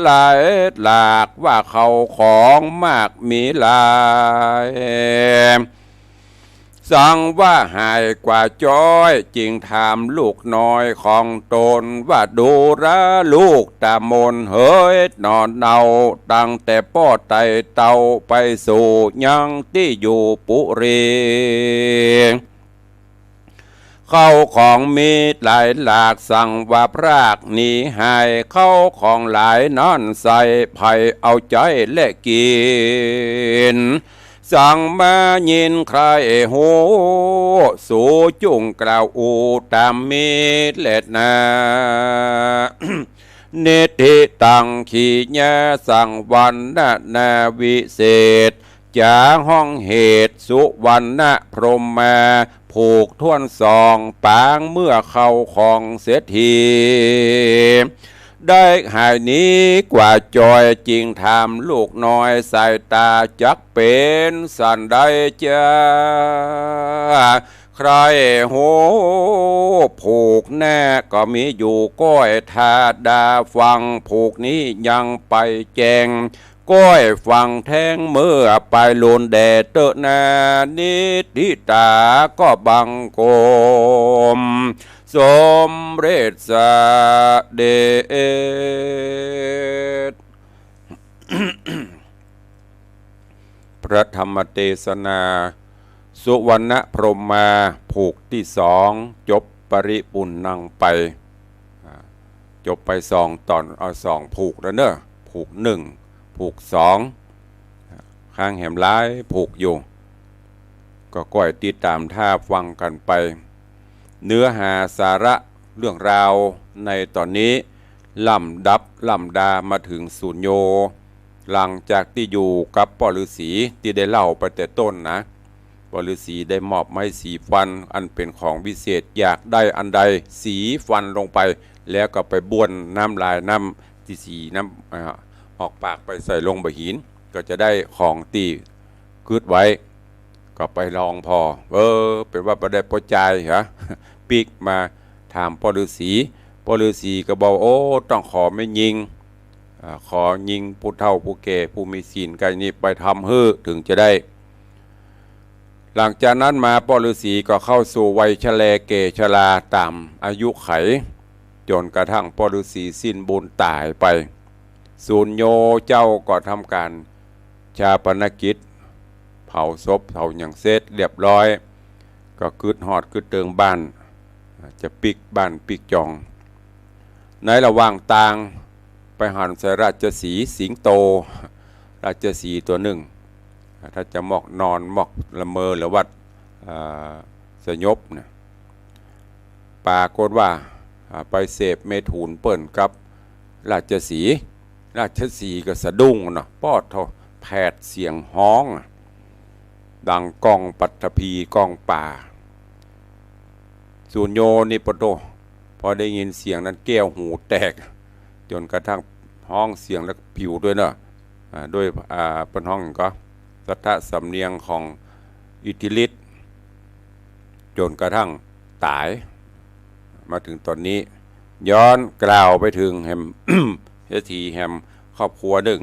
หลายหลาก ว่าเข้าของมากมีหลาย สังว่าหายกว่าจ้อย จึงถามลูกน้อยของตนว่า ดูราลูกต๋ามนเหย หนอเนา ตั้งแต่ป้อไต่เต้าไปสู่ยังตี้อยู่ปุรี เข้าของมีหลายหลาก สังว่าพรากหนีหาย เข้าของหลายนั้นใส่ ใผเอาใจ๊และกิ๋น สังมายินใค่ฮู้ สูจุ่งกล่าวอู้ต๋ามมีแลนา นิทธิตัง ขีญา สังวรรณนาวิเศษ จ๋าห้องเหตุ สุวรรณพรหมา ผูกถ้วนสองปาง เมื่อเข้าของเศรษฐี ได้หายหนีกว่าจ้อย จึงถามลูกน้อยสายต๋า จักเป๋นสันใดจ๊า ใค่ฮู้ ผูกหน้าก็มีอยู่ก้อย ถ้าดาฟังผูกนี้ยังไปแจ้ง ก้อยฟังแต๊งเมื่อไปโลนแด่เต๊อะนา นิทธิตาก็บังคม สมเร็จเสด็จ พระธรรมเตสนา สุวรรณพรหมา ผูกตี้สอง จบปริปุณณังไป อ่า จบไปสองต๋อน เอา สองผูกแล้วเนอะ ผูกนึ่ง ผูกสอง อ่า ค้างแหมหลายผูกอยู่ ก็ก้อยติดต๋ามถ้าฟังกั๋นไป เนื้อหาสาระเรื่องราวในต๋อนนี้ ลำดับลำดามาเถิงสุญโญ หลังจากตี้อยู่กับป้อฤๅษีตี้ได้เล่าไปแต่ต้นนะ ป้อฤๅษีได้มอบไม้สีฟัน อันเป๋นของวิเศษ อยากได้อันใดสีฟันลงไป แล้วก็ไปบ้วนน้ำลายน้ำตี้สีน้ำ อ่า ออกปากไปใส่ลงบ่าหิน ก็จะได้ของตี้กึ๊ดไว้ ก็ไปลองผ่อ เออ เป๋นว่าบ่ได้ป้อจายหรอ ปิ๊กมาถามป้อฤๅษี ป้อฤๅษีก็บอก โอ้ ต้องขอแม่ญิง อ่า ขอญิงผู้เฒ่าผู้แก่ผู้มีศีลกั๋นนี้ไปทำหื้อเถิงจะได้ หลังจากนั้นมาป้อฤๅษีก็เข้าสู่วัยชะแลแก่ชราต๋ามอายุไข จ๋นกระทั่งป้อฤๅษีสิ้นบุญต๋ายไป สุญโญเจ้าก็ทำก๋านฌาปนกิจ เผาศพเผาหยังเสร็จเรียบร้อย ก็กึ๊ดฮอดกึ๊ดเติงบ้าน จะปิ๊กบ้านปิ๊กจอง ในระหว่างตางไปหันใส่ราชสีห์สิงโต ราชสีห์ตั๋วนึ่ง ถ้าจะมอกนอนมอกละเมอหรือว่า เอ่อ สยบเนี่ย ปรากฏว่า อ่า ไปเสพเมถุนเปิ้นกับราชสีห์ ราชสีห์ก็สะดุ้งเนาะ ป๊อดโธ่ แผดเสียงฮ้องอะ ดังก้องปัตภีร์ก้องป่า สุญโญนี่ปะโธ่ พอได้ยินเสียงนั้นแก้วหูแตก จ๋นกระทั่งฮ้องเสียงแล้วก็ผิวด้วยเนาะ อ่า ด้วย อ่า เปิ้นฮ้องหยังก็ สัทธะสำเนียงของอิทธิฤทธิ์ จ๋นกระทั่งต๋าย มาเถิงต๋อนนี้ ย้อนกล่าวไปเถิงแหม เศรษฐีแหมครอบครัวนึ่ง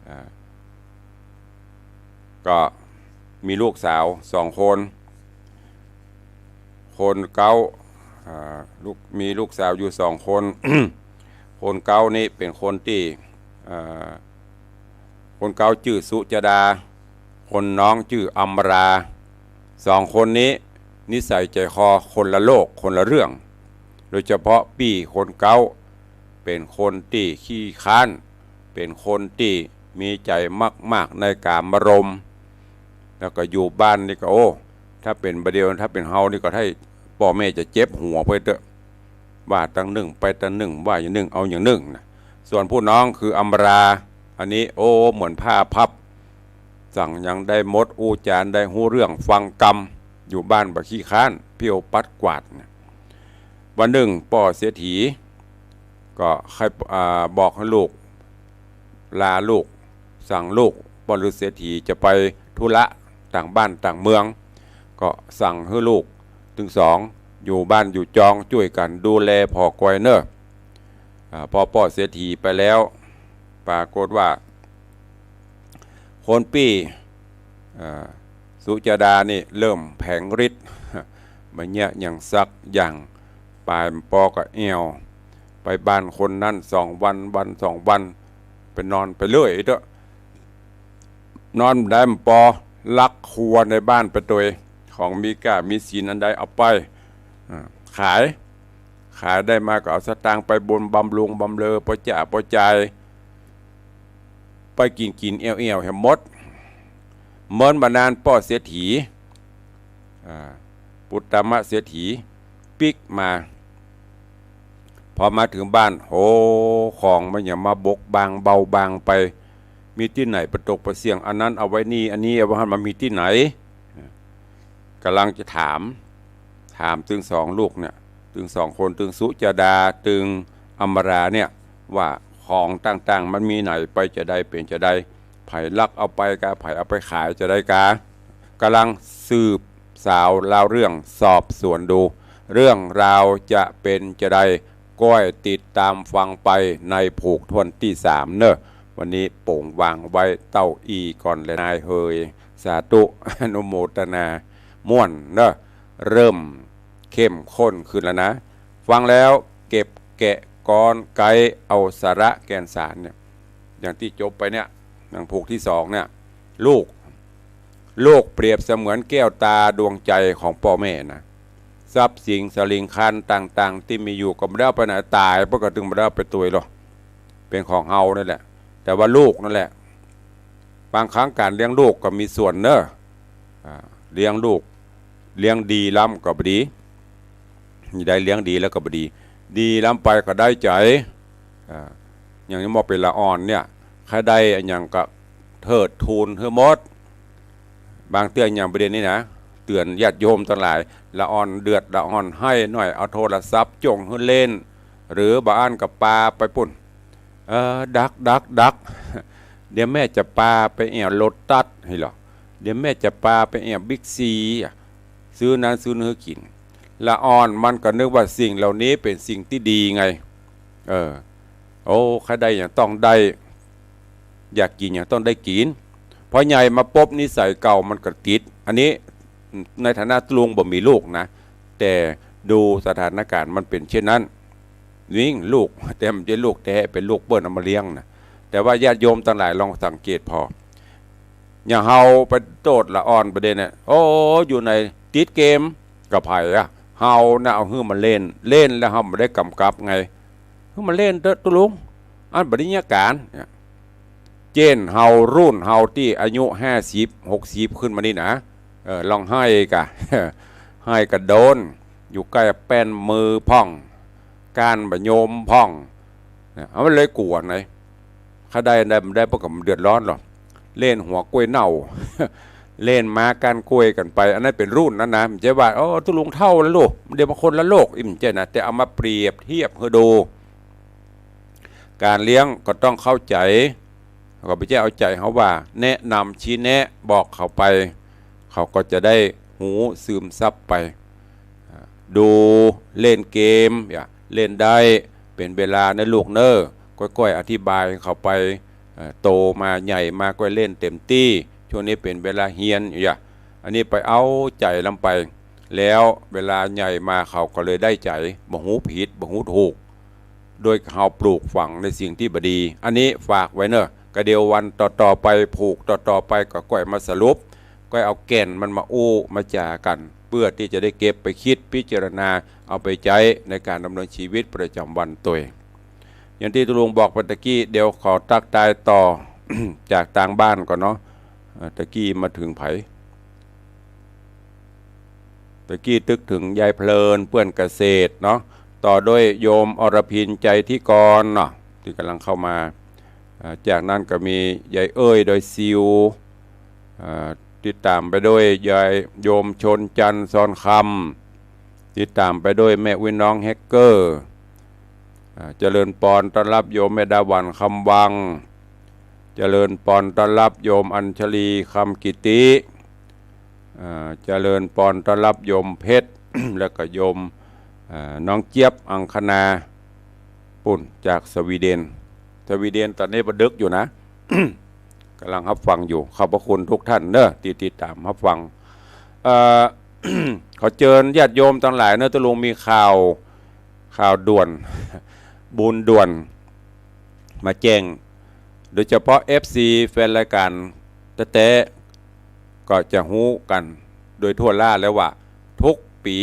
อ่า ก็มีลูกสาวสองคน คนเก๊า อ่า ลูก มีลูกสาวอยู่สองคน คนเก๊านี่เป๋นคนตี้ อ่า คนเก๊าจื้อสุจดา คนน้องจื้ออำมารา สองคนนี้นิสัยใจ๋คอคนละโลกคนละเรื่อง โดยเฉพาะปี้คนเก๊าเป๋นคนตี้ขี้ค้าน เป๋นคนตี้มีใจ๋มากๆ ในกามารมณ์ แล้วก็อยู่บ้านนี่ก็ โอ้ ถ้าเป๋นบ่าเดี่ยว ถ้าเป๋นเฮานี่ก็ให้ป้อแม่จะเจ็บหัวไปเต๊อะ ว่าตังนึ่งไปตังนึ่ง ว่าอย่างนึ่งเอาอย่างนึ่งนะ ส่วนผู้น้องคืออำมารา อันนี้ โอ้ เหมือนผ้าพับ สั่งหยังได้หมด อู้จ๋าได้ฮู้เรื่องฟังกำ อยู่บ้านบ่ขี้ค้าน เพี้ยวปัดกวาดเนี่ย วันนึ่งป้อเศรษฐีก็ใค่ อ่า บอกหื้อลูก ลาลูก สั่งลูก ป้อฤๅษีเศรษฐีจะไปธุระต่างบ้านต่างเมือง ก็สั่งหื้อลูกตึงสองอยู่บ้านอยู่จองจ้วยกั๋นดูแลผ่อคอยเน่อ อ่า พอป้อเศรษฐีไปแล้ว ปรากฏว่า คนปี้ อ่า สุจดานี่เริ่มแผงฤทธิ์ บ่าเยียะหยังสักอย่าง ปายปอก็แอ่ว ไปบ้านคนนั้นสองวัน วันสองวัน ไปนอนไปเรื่อยเต๊อะ นอนได้บ่ปอ ลักครัวในบ้านไปตวย ของมีก้ามีศีลอันใดเอาไป อ่า ขาย ขายได้มาก็เอาสตางค์ไปบุญบำรุงบำเรอ ป้อจ๋าป้อจาย ไปกิ๋นกิ๋นแอ่วแอ่วแหมหมด เมินบ่านานป้อเศรษฐี อ่า ปุตตมเศรษฐีปิ๊กมา พอมาเถิงบ้าน โห ของบ่าหยังมาบกบางเบาบางไป มีตี้ไหนปะตกปะเสี้ยง อันนั้นเอาไว้นี่ อันนี้เอาไว้หั้น มันมีตี้ไหน ก่ำลังจะถาม ถามตึงสองลูกเนี่ย ตึงสองคน ตึงสุจดา ตึงอำมาราเนี่ย ว่าของต่างๆ มันมีไหนไปจะใดเป๋นจะใด ใผลักเอาไปกา ใผเอาไปขายจะใดกา ก่ำลังสืบสาวราวเรื่องสอบสวนดู เรื่องราวจะเป๋นจะใด ก้อยติดต๋ามฟังไปในผูกถ้วนตี้สามเน่อ วันนี้โป๋งวางไว้เต้าอี้ก่อนแลนายเหย สาธุ อนุโมทนา ม่วนเนาะ เริ่มเข้มข้นขึ้นแล้วนะ ฟังแล้วเก็บแกะกรอนไกเอาสาระแก่นสารเนี่ย อย่างตี้จบไปเนี่ย อย่างผูกตี้สองเนี่ย ลูก ลูกเปรียบเสมือนแก้วตาดวงใจ๋ของป้อแม่นะ ทรัพย์สินสะหลิงคารต่างๆ ตี้มีอยู่ก็บ่ได้เอาไปไหน ต๋ายไปก็ตึงบ่ได้เอาไปตวยหรอก เป๋นของเฮานั่นแหละ แต่ว่าลูกนั่นแหละ บางครั้งก๋านเลี้ยงลูกก็มีส่วนเนาะ อ่า เลี้ยงลูก เลี้ยงดีล้ำก็บ่ดี ได้เลี้ยงดีแล้วก็บ่ดี ดีล้ำไปก็ได้ใจ๋ อ่า อย่างนี้มองเป๋นละอ่อนเนี่ย ใค่ได้อะหยังก็เทิดทูนหื้อหมด บางเตื้ออย่างประเด็นนี้นะ เตื๋อนญาติโยมตังหลาย ละอ่อนเดือดละอ่อนไห้หน่อย เอาโทรศัพท์จ้วงหื้อเล่น หรือบางอันก็ปาไปปู้น เออ ดัก ดัก ดัก เดี๋ยวแม่จะปาไปแอ่วโลตัส หั้นเหรอ เดี๋ยวแม่จะปาไปแอ่วบิ๊กซีอะ ซื้อนั้นซื้อนี้หื้อกิ๋น ละอ่อนมันก็นึกว่าสิ่งเหล่านี้เป๋นสิ่งตี้ดีไง เออ โอ้ ใค่ได้หยังต้องได้ อยากกิ๋นหยังต้องได้กิ๋น พอใหญ่มาปุ๊บนิสัยเก่ามันก็ติด อันนี้ในฐานะลุงบ่มีลูกนะ แต่ดูสถานการณ์มันเป๋นเช่นนั้น ยิ่งลูก แต่มันบ่ใจ้ลูกแต๊ เป๋นลูกเปิ้นเอามาเลี้ยงนะ แต่ว่าญาติโยมตังหลายลองสังเกตผ่อ อย่างเฮาไปโต้ษละอ่อนประเด็นเนี่ย โอ้ อยู่ในติดเกม ก็ใผอะ เฮาน่ะเอาหื้อมันเล่น เล่นแล้วเฮาบ่ได้ก๋ำกับไง หื้อมันเล่นเต๊อะตุ๊ลุง อันบ่ได้เยียะก๋านเนี่ย เจ้นเฮารุ่นเฮาตี้อายุห้าสิบ หกสิบขึ้นมานี่นะ เออ ลองไห้ก่ะ ไห้ก็โดน อยู่ใก้แป้นมือพ่อง ก้านบ่โยมพ่อง เนี่ย เอามันเลยกั๋วไหน ใค่ได้ ได้ ได้ ป้อก็บ่เดือดร้อนหรอก เล่นหัวก๊วยเน่า เล่นม้าก้านก๊วยกั๋นไป อันนั้นเป๋นรุ่นนั้นนะ บ่ใจ้ว่า โอ้ ตุ๊ลุงเฒ่าแล้วลูก เดี๋ยวมันคนละโลก อิ๋มใจ้นะ แต่เอามาเปรียบเทียบหื้อดู ก๋านเลี้ยงก็ต้องเข้าใจ๋ ก็บ่ใจ้เอาใจ๋เฮาว่า แนะนำชี้แนะบอกเขาไป เขาก็จะได้ฮู้ซึมซับไป ดูเล่นเกม อย่าเล่นได้ เป๋นเวลาเน่อลูกเน่อ ก้อยๆ อธิบายเขาไป เอ่อ โตมาใหญ่มาก้อยเล่นเต็มตี้ ช่วงนี้เป๋นเวลาเฮียน อย่า อันนี้ไปเอาใจ๋ลำไป แล้วเวลาใหญ่มาเขาก็เลยได้ใจ๋ บ่ฮู้ผิด บ่ฮู้ถูก โดยเฮาปลูกฝังในสิ่งตี้บ่ดี อันนี้ฝากไว้เน่อ ก็เดี๋ยววันต่อๆ ไป ผูกต่อๆ ไป ก็ก้อยมาสรุป ก้อยเอาแก่นมันมาอู้มาจ๋ากั๋น เปื้อตี้จะได้เก็บไปกึ๊ดพิจารณา เอาไปใจ๊ในก๋านดำเนินชีวิตประจ๋ำวันตวย อย่างตี้ตุ๊ลุงบอกไปตะกี้ เดี๋ยวขอตั๊กทายต่อ จากตางบ้านก่อนเนาะ เอ่อ ตะกี้มาเถิงใผ ตะกี้ตึกเถิงยายเพลิน เปื้อนเกษตรเนาะ ต่อด้วยโยมอรพิน ใจธิกรเนาะ ตี้ก่ำลังเข้ามา อ่า จากนั้นก็มียายเอ้ย ดอยซิว อ่า ติดต๋ามไปด้วยยาย โยมชนจันทร์ ซอนคำ ติดต๋ามไปด้วยแม่อุ๊ยน้องแฮกเกอร์ อ่า เจริญปอนต้อนรับโยมแม่ดาหวัน คำวัง เจริญปอนต้อนรับโยมอัญชลี คำกิติ อ่า เจริญปอนต้อนรับโยมเพชร แล้วก็โยม อ่า น้องเจี๊ยบ อังคณา ปู้น จากสวีเดน สวีเดนต๋อนนี้บ่ดึกอยู่นะ ก่ำลังฮับฟังอยู่ ขอบพระคุณทุกท่านเนอะ ตี้ติดต๋ามฮับฟัง เอ่อ ขอเจิญญาติโยมตังหลายเนอะ ตุ๊ลุงมีข่าว ข่าวด่วน บุญด่วน มาแจ้ง โดยเฉพาะ เอฟซี แฟนรายก๋านแต๊ๆ ก็จะฮู้กั๋นโดยทั่วหน้าแล้วว่า ทุกปี๋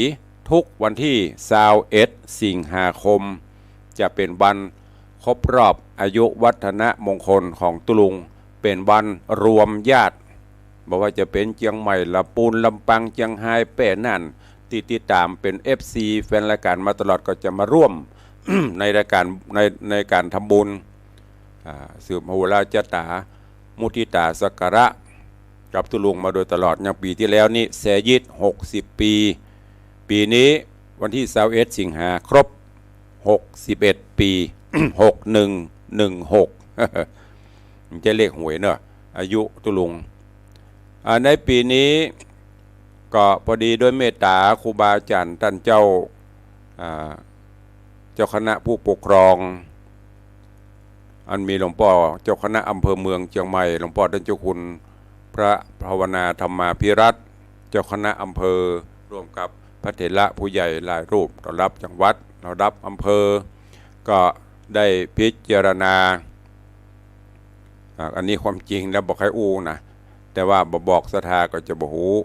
ทุกวันตี้ซาวเอ็ด สิงหาคม จะเป๋นวันครบรอบอายุวัฒนมงคลของตุ๊ลุง เป๋นวันรวมญาติ บ่ว่าจะเป๋นเจียงใหม่ ละปูน ลำปาง เจียงฮาย แป้ น่าน ตี้ติดต๋ามเป๋น เอฟซี แฟนรายก๋านมาตลอด ก็จะมาร่วม ในรายก๋าน ใน ในก๋านทำบุญ อ่า สืบหาราชะต๋า มุทิตาสักการะ กับตุ๊ลุงมาโดยตลอด อย่างปี๋ตี้แล้วนี่ แสยิด หกสิบปี๋ ปี๋นี้วันตี้ซาวเอ็ด สิงหา ครบ หกสิบเอ็ดปี๋ หกหนึ่ง หนึ่งหก มันจะเลขหวยเนอะ อายุตุ๊ลุง อ่า ในปี๋นี้ก็พอดีด้วยเมตต๋าครูบาอาจ๋ารย์ต้านเจ้า อ่า เจ้าคณะผู้ปกครอง อันมีหลวงป้อเจ้าคณะอำเภอเมืองเจียงใหม่ หลวงป้อต้านเจ้าคุณพระภาวนาธรรมาภิรัตน์ เจ้าคณะอำเภอ ร่วมกับพระเถระผู้ใหญ่หลายรูป ระดับจังหวัด ระดับอำเภอ ก็ได้พิจารณา อ่า อันนี้ความจริงแล้วบ่ใค่อู้นะ แต่ว่าบ่บอกศรัทธาก็จะบ่ฮู้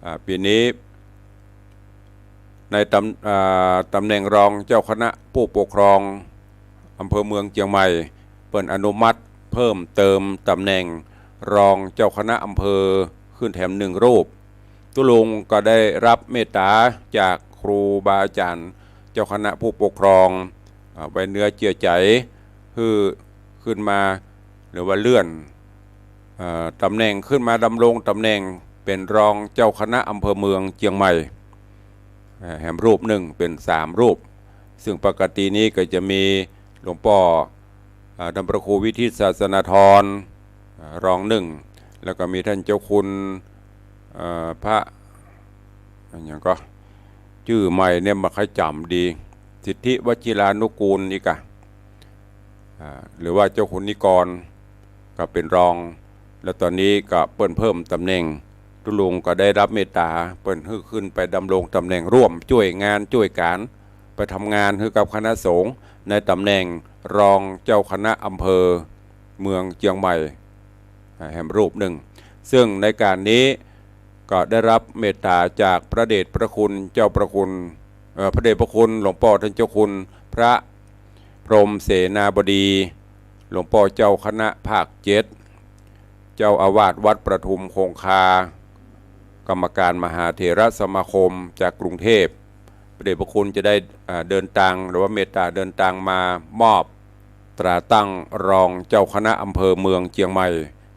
อ่า ปี๋นี้ ในตำ อ่า ตำแหน่งรองเจ้าคณะผู้ปกครองอำเภอเมืองเจียงใหม่ เปิ้นอนุมัติเพิ่มเติมตำแหน่งรองเจ้าคณะอำเภอขึ้นแถมหนึ่งรูป ตุ๊ลุงก็ได้ฮับเมตต๋าจากครูบาอาจ๋ารย์ เจ้าคณะผู้ปกครอง อ่า ไว้เนื้อเจื้อใจ๋ หื้อขึ้นมา หรือว่าเลื่อน อ่า ตำแหน่งขึ้นมาดำรงตำแหน่งเป๋นรองเจ้าคณะอำเภอเมืองเจียงใหม่ อ่า แหมรูปนึ่งเป๋นสามรูป ซึ่งปกตินี้ก็จะมีหลวงป้อ อ่า ต้านพระครูวิทิตศาสนาธร อ่า รองนึ่ง แล้วก็มีต้านเจ้าคุณ เอ่อ พระ อะหยังก็ จื้อใหม่เนี่ยบ่ใค่จ๋ำดี สิทธิวชิรานุกูลนี่กะ อ่า หรือว่าเจ้าคุณนิกร ก็เป๋นรอง แล้วต๋อนนี้ก็เปิ้นเพิ่มตำแหน่ง ตุ๊ลุงก็ได้ฮับเมตต๋า เปิ้นหื้อขึ้นไปดำรงตำแหน่งร่วม จ้วยงานจ้วยก๋าน ไปทำงานหื้อกับคณะสงฆ์ในตำแหน่งรองเจ้าคณะอำเภอเมืองเจียงใหม่ อ่า แหมรูปนึ่ง ซึ่งในก๋านนี้ก็ได้ฮับเมตต๋าจากพระเดชพระคุณเจ้าพระคุณ เอ่อ พระเดชพระคุณหลวงป้อต้านเจ้าคุณพระพรหมเสนาบดี หลวงป้อเจ้าคณะภาคเจ็ด เจ้าอาวาสวัดประทุมคงคา กรรมการมหาเถรสมาคมจากกรุงเทพฯ พระเดชพระคุณจะได้ อ่า เดินตาง หรือว่าเมตต๋าเดินตางมามอบตราตั้งรองเจ้าคณะอำเภอเมืองเจียงใหม่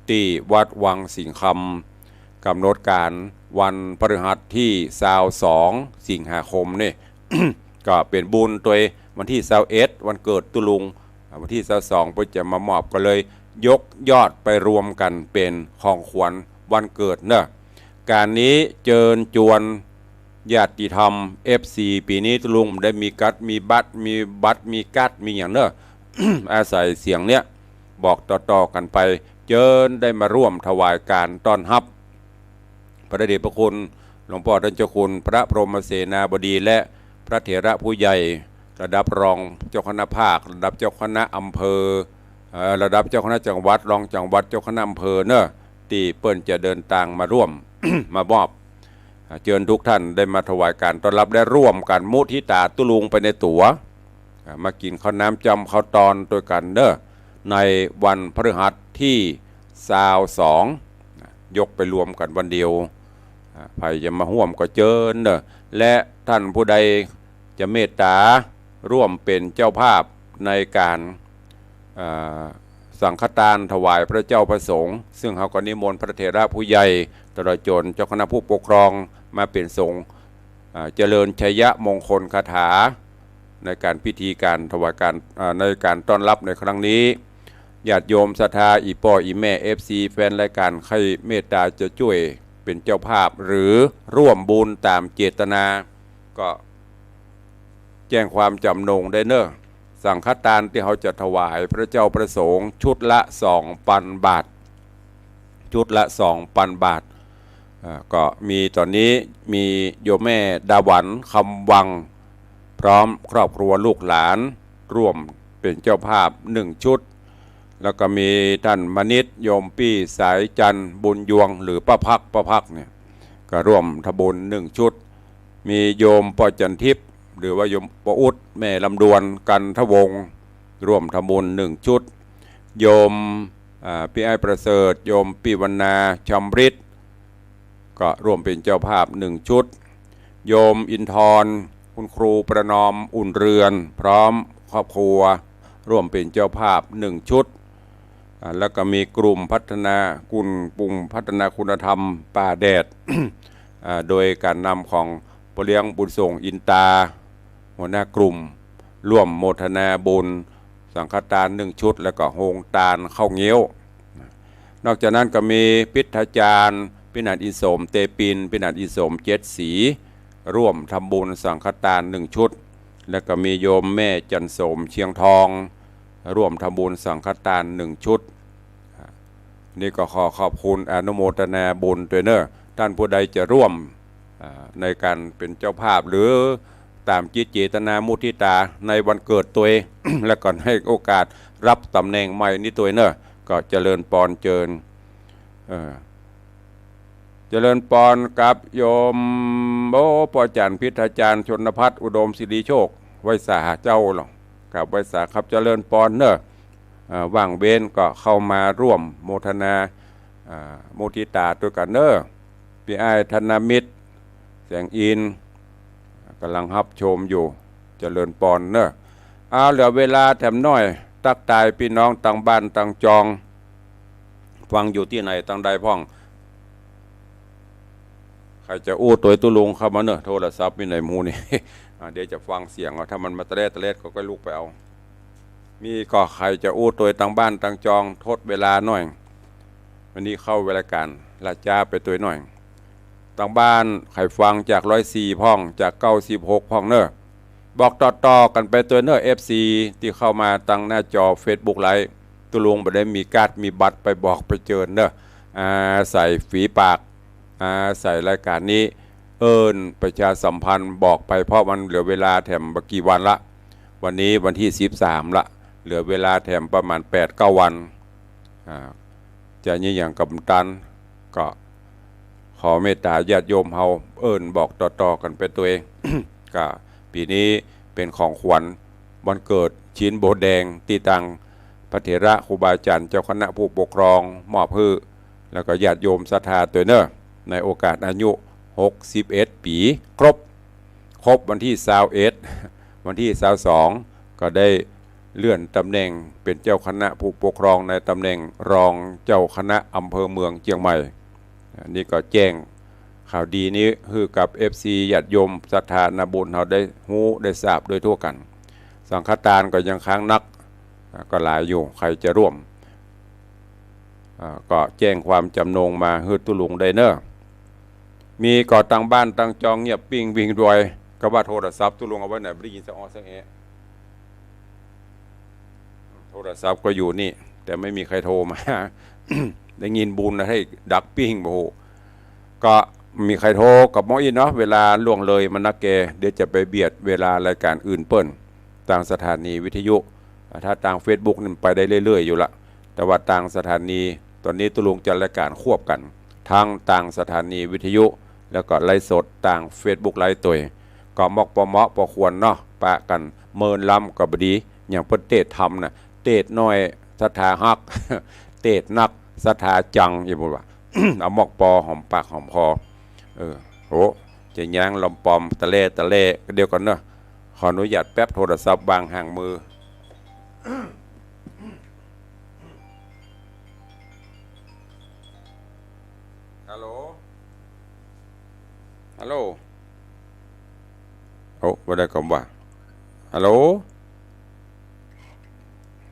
ตี้วัดวังสิงห์คำ ก๋ำหนดก๋านวันพฤหัสตี้ซาวสองสิงหาคมนี่ ก็เป๋นบุญตวยวันตี้ซาวเอ็ด วันเกิดตุ๊ลุง อ่า วันตี้ซาวสองเปิ้นจะมามอบ ก็เลยยกยอดไปรวมกั๋นเป๋นของขวัญวันเกิดเนาะ ก๋านนี้เจิญจวนญาติธรรม เอฟซี ปี๋นี้ตุ๊ลุงได้มีกัด มีบัตร มีบัตร มีการ์ด มีหยังเนาะ อาศัยเสียงเนี่ย บอกต่อๆ กั๋นไป เจิญได้มาร่วมถวายก๋านต้อนฮับ พระเดชพระคุณหลวงป้อต้านเจ้าคุณพระพรหมเสนาบดี และพระเถระผู้ใหญ่ ระดับรองเจ้าคณะภาค ระดับเจ้าคณะอำเภอ เอ่อ ระดับเจ้าคณะจังหวัด รองจังหวัด เจ้าคณะอำเภอเนาะ ตี้เปิ้นจะเดินตางมาร่วม มามอบ อ่า เจิญทุกท่านได้มาถวายก๋านต้อนฮับ และร่วมกั๋นมุทิตาตุ๊ลุงไปในตั๋ว อ่า มากิ๋นข้าวน้ำจ้ำข้าวตอนตวยกั๋นเนาะ ในวันพฤหัสตี้ซาวสอง ยกไปรวมกั๋นวันเดียว อ่า ใผจะมาฮ่วมก็เจิญเนาะ และต้านผู้ใดจะเมตต๋าร่วมเป๋นเจ้าภาพในก๋าน อ่า สังฆทานถวายพระเจ้าพระสงฆ์ ซึ่งเฮาก็นิมนต์พระเถระผู้ใหญ่ ตลอดจ๋นเจ้าคณะผู้ปกครองมาเป๋นสงฆ์ อ่า เจริญชัยมงคลคาถา ในก๋านพิธีก๋านถวายก๋าน อ่า ในก๋านต้อนฮับในครั้งนี้ ญาติโยมศรัทธา อี่ป้ออี่แม่ เอฟซี แฟนรายก๋าน ใค่เมตต๋าจะจ้วยเป๋นเจ้าภาพ หรือร่วมบุญต๋ามเจตนา ก็ แจ้งความจ๋ำนงได้เนาะ สังฆทานตี้เฮาจะถวายพระเจ้าพระสงฆ์ชุดละสองปันบาท ชุดละสองปันบาท อ่า ก็มีต๋อนนี้มีโยมแม่ดาหวัน คำวัง พร้อมครอบครัวลูกหลาน ร่วมเป๋นเจ้าภาพหนึ่งชุด แล้วก็มีต้านมณิษฐ์ โยมปี้สายจันทร์ บุญยวง หรือป้าพัก ป้าพักเนี่ย ก็ร่วมทำบุญหนึ่งชุด มีโยมป้อจันทิพย์ หรือว่าโยมป้ออุ๊ด แม่ลำดวน กันทวงศ์ ร่วมทำบุญหนึ่งชุด โยม อ่า ปี้อ้ายประเสริฐ โยมปี้วรรณา ชำริด ก็ร่วมเป๋นเจ้าภาพหนึ่งชุด โยมอินทร์ คุณครูประนอม อุ่นเรือน พร้อมครอบครัว ร่วมเป๋นเจ้าภาพหนึ่งชุด อ่า แล้วก็มีกลุ่มพัฒนาคุณ กลุ่มพัฒนาคุณธรรมป่าแดด อ่า โดยก๋านนำของป้อเลี้ยงบุญส่งอินตา หัวหน้ากลุ่ม ร่วมโมทนาบุญสังฆทานหนึ่งชุด แล้วก็โฮงตานข้าวเงี้ยว นอกจากนั้นก็มีพิทยาจารย์ พินันอินโสม เตปิน พินันอินโสม เจ็ดสี ร่วมทำบุญสังฆทานหนึ่งชุด แล้วก็มีโยมแม่จันโสม เชียงทอง ร่วมทำบุญสังฆทานหนึ่งชุด อ่า นี่ก็ขอขอบคุณอนุโมทนาบุญตวยเน่อ ต้านผู้ใดจะร่วม อ่า ในก๋านเป๋นเจ้าภาพ หรือต๋ามจิตเจตนามุทิตาในวันเกิดตวย และก็ในโอกาสฮับต๋ำแหน่งใหม่นี้ตวยเน่อ ก็เจริญปอนเจิญ เอ่อ เจริญปอนกับโยม โอ้ ป้อจ๋ารย์พิธาจ๋ารย์ชนภัทร อุดมสิริโชค ไหว้สาเจ้าหลอ กับไหว้สาครับ เจริญปอนเน่อ อ่า ว่างเว้นก็เข้ามาร่วมโมทนา อ่า มุทิตาตวยกั๋นเน่อ ปี้อ้ายธนมิตร แสงอินทร์ ก๋ำลังฮับชมอยู่ เจริญปอนเน่อ เอา เหลือเวลาแถมหน้อย ตั๊กตายปี้น้องตางบ้านตางจอง ฟังอยู่ตี้ไหนตางใดพ่อง ใผจะอู้ตวยตุ๊ลุงเข้ามาเน่อ โทรศัพท์มีไหนหมู่นี่ อ่า เดี๋ยวจะฟังเสียงเอา ถ้ามันมาตะแลดตะแลดก็ ก็ลุกไปเอา มีก่อใผจะอู้ตวยตางบ้านตางจอง ทดเวลาหน้อย วันนี้เข้าเวลาก๋านละจ๊าไปตวยหน้อย ตางบ้านใผฟังจากร้อยสี่พ่อง จากเก้าสิบหกพ่องเน่อ บอกต่อๆ กั๋นไปตวยเน่อ เอฟซี ตี้เข้ามาตางหน้าจอเฟซบุ๊กไลฟ์ ตุ๊ลุงบ่ได้มีการ์ดมีบัตรไปบอกไปเจิญเน่อ อาศัยฝีปาก อาศัยรายก๋านนี้ เอิ้นประชาสัมพันธ์บอกไป เพราะมันเหลือเวลาแถมบ่กี่วันละ วันนี้วันตี้สิบสามละ เหลือเวลาแถมประมาณแปดเก้าวัน อ่า จะมีหยังกำตัน ก็ขอเมตตาญาติโยมเฮาเอิ้นบอกต่อๆ กั๋นไปตวย ก็ปี๋นี้เป๋นของขวัญวันเกิดชิ้นโบแดงตี้ตางพระเถระครูบาอาจ๋ารย์เจ้าคณะผู้ปกครองมอบหื้อ แล้วก็ญาติโยมศรัทธาตวยเน่อ ในโอกาสอายุหกสิบเอ็ดปี๋ครบ ครบวันตี้ซาวเอ็ด วันตี้ซาวสอง ก็ได้เลื่อนตำแหน่งเป๋นเจ้าคณะผู้ปกครองในตำแหน่งรองเจ้าคณะอำเภอเมืองเจียงใหม่ อันนี้ก็แจ้งข่าวดีนี้หื้อกับเอฟซีญาติโยมศรัทธานาบุญเฮาได้ฮู้ได้ทราบโดยทั่วกั๋น สังฆทานก็ยังค้างนัก อ่า ก็หลายอยู่ ใผจะร่วม อ่า ก็แจ้งความจำนงมาหื้อตุ๊ลุงได้เน่อ มีก่อตางบ้านตางจองเงียบปิ้งวิ่งดวย ก็ว่าโทรศัพท์ตุ๊ลุงเอาไว้ไหน บ่ได้ยินสะออสะแอ โทรศัพท์ก็อยู่นี่ แต่ไม่มีใครโทรมา ได้ยินบุญนะ ให้ดักปิ้ง โอ้โห ก็มีใครโทรกับหมออินเนาะ เวลาล่วงเลยมานักแก เดี๋ยวจะไปเบียดเวลารายก๋านอื่นเปิ้น ตางสถานีวิทยุ ถ้าตางเฟซบุ๊กนี่มันไปได้เรื่อยๆ อยู่ละ แต่ว่าตางสถานี ต๋อนนี้ตุ๊ลุงจัดรายก๋านควบกั๋น ตึงตางสถานีวิทยุ แล้วก็ไลฟ์สดตางเฟซบุ๊กไลฟ์ตวย ก็มอกปอเหมาะปอควรเนาะ ปะกั๋นเมินล้ำก็บ่ดี อย่างเปิ้นเตสน์ธรรมน่ะ เตสน์น้อยศรัทธาฮัก เตสน์นักศรัทธาจัง อย่างเปิ้นว่า เอามอกปอหอมปากหอมคอ เออ โห จะย้างลำปอมตะแล่ตะแล่ เดี๋ยวก่อนเนาะ ขออนุญาตแป๊บ โทรศัพท์วางห่างมือ ฮัลโหล ฮัลโหล โอ้ บ่ได้กำว่า ฮัลโหล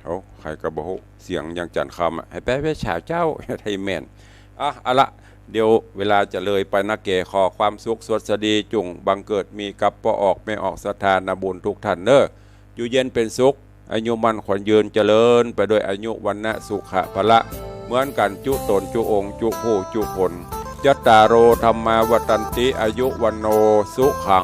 โอ้ ใผก็บ่ฮู้ เสียงยังจันทร์คำอะ ให้แปลเป็นภาษาเจ้า ไทยแมน อ่ะ เอาละ เดี๋ยวเวลาจะเลยไปนักแก ขอความสุขสวัสดีจุ่งบังเกิดมีกับป้อออกแม่ออกศรัทธานาบุญทุกท่านเน่อ อยู่เย็นเป็นสุข อายุมั่นขวัญยืนเจริญไปด้วยอายุวรรณะสุขะพละ เหมือนกั๋นจุ๊ต๋นจุ๊องค์จุ๊ผู้จุ๊คน จัตตาโร ธัมมา วัฑฒันติ อายุ วัณโณ สุขัง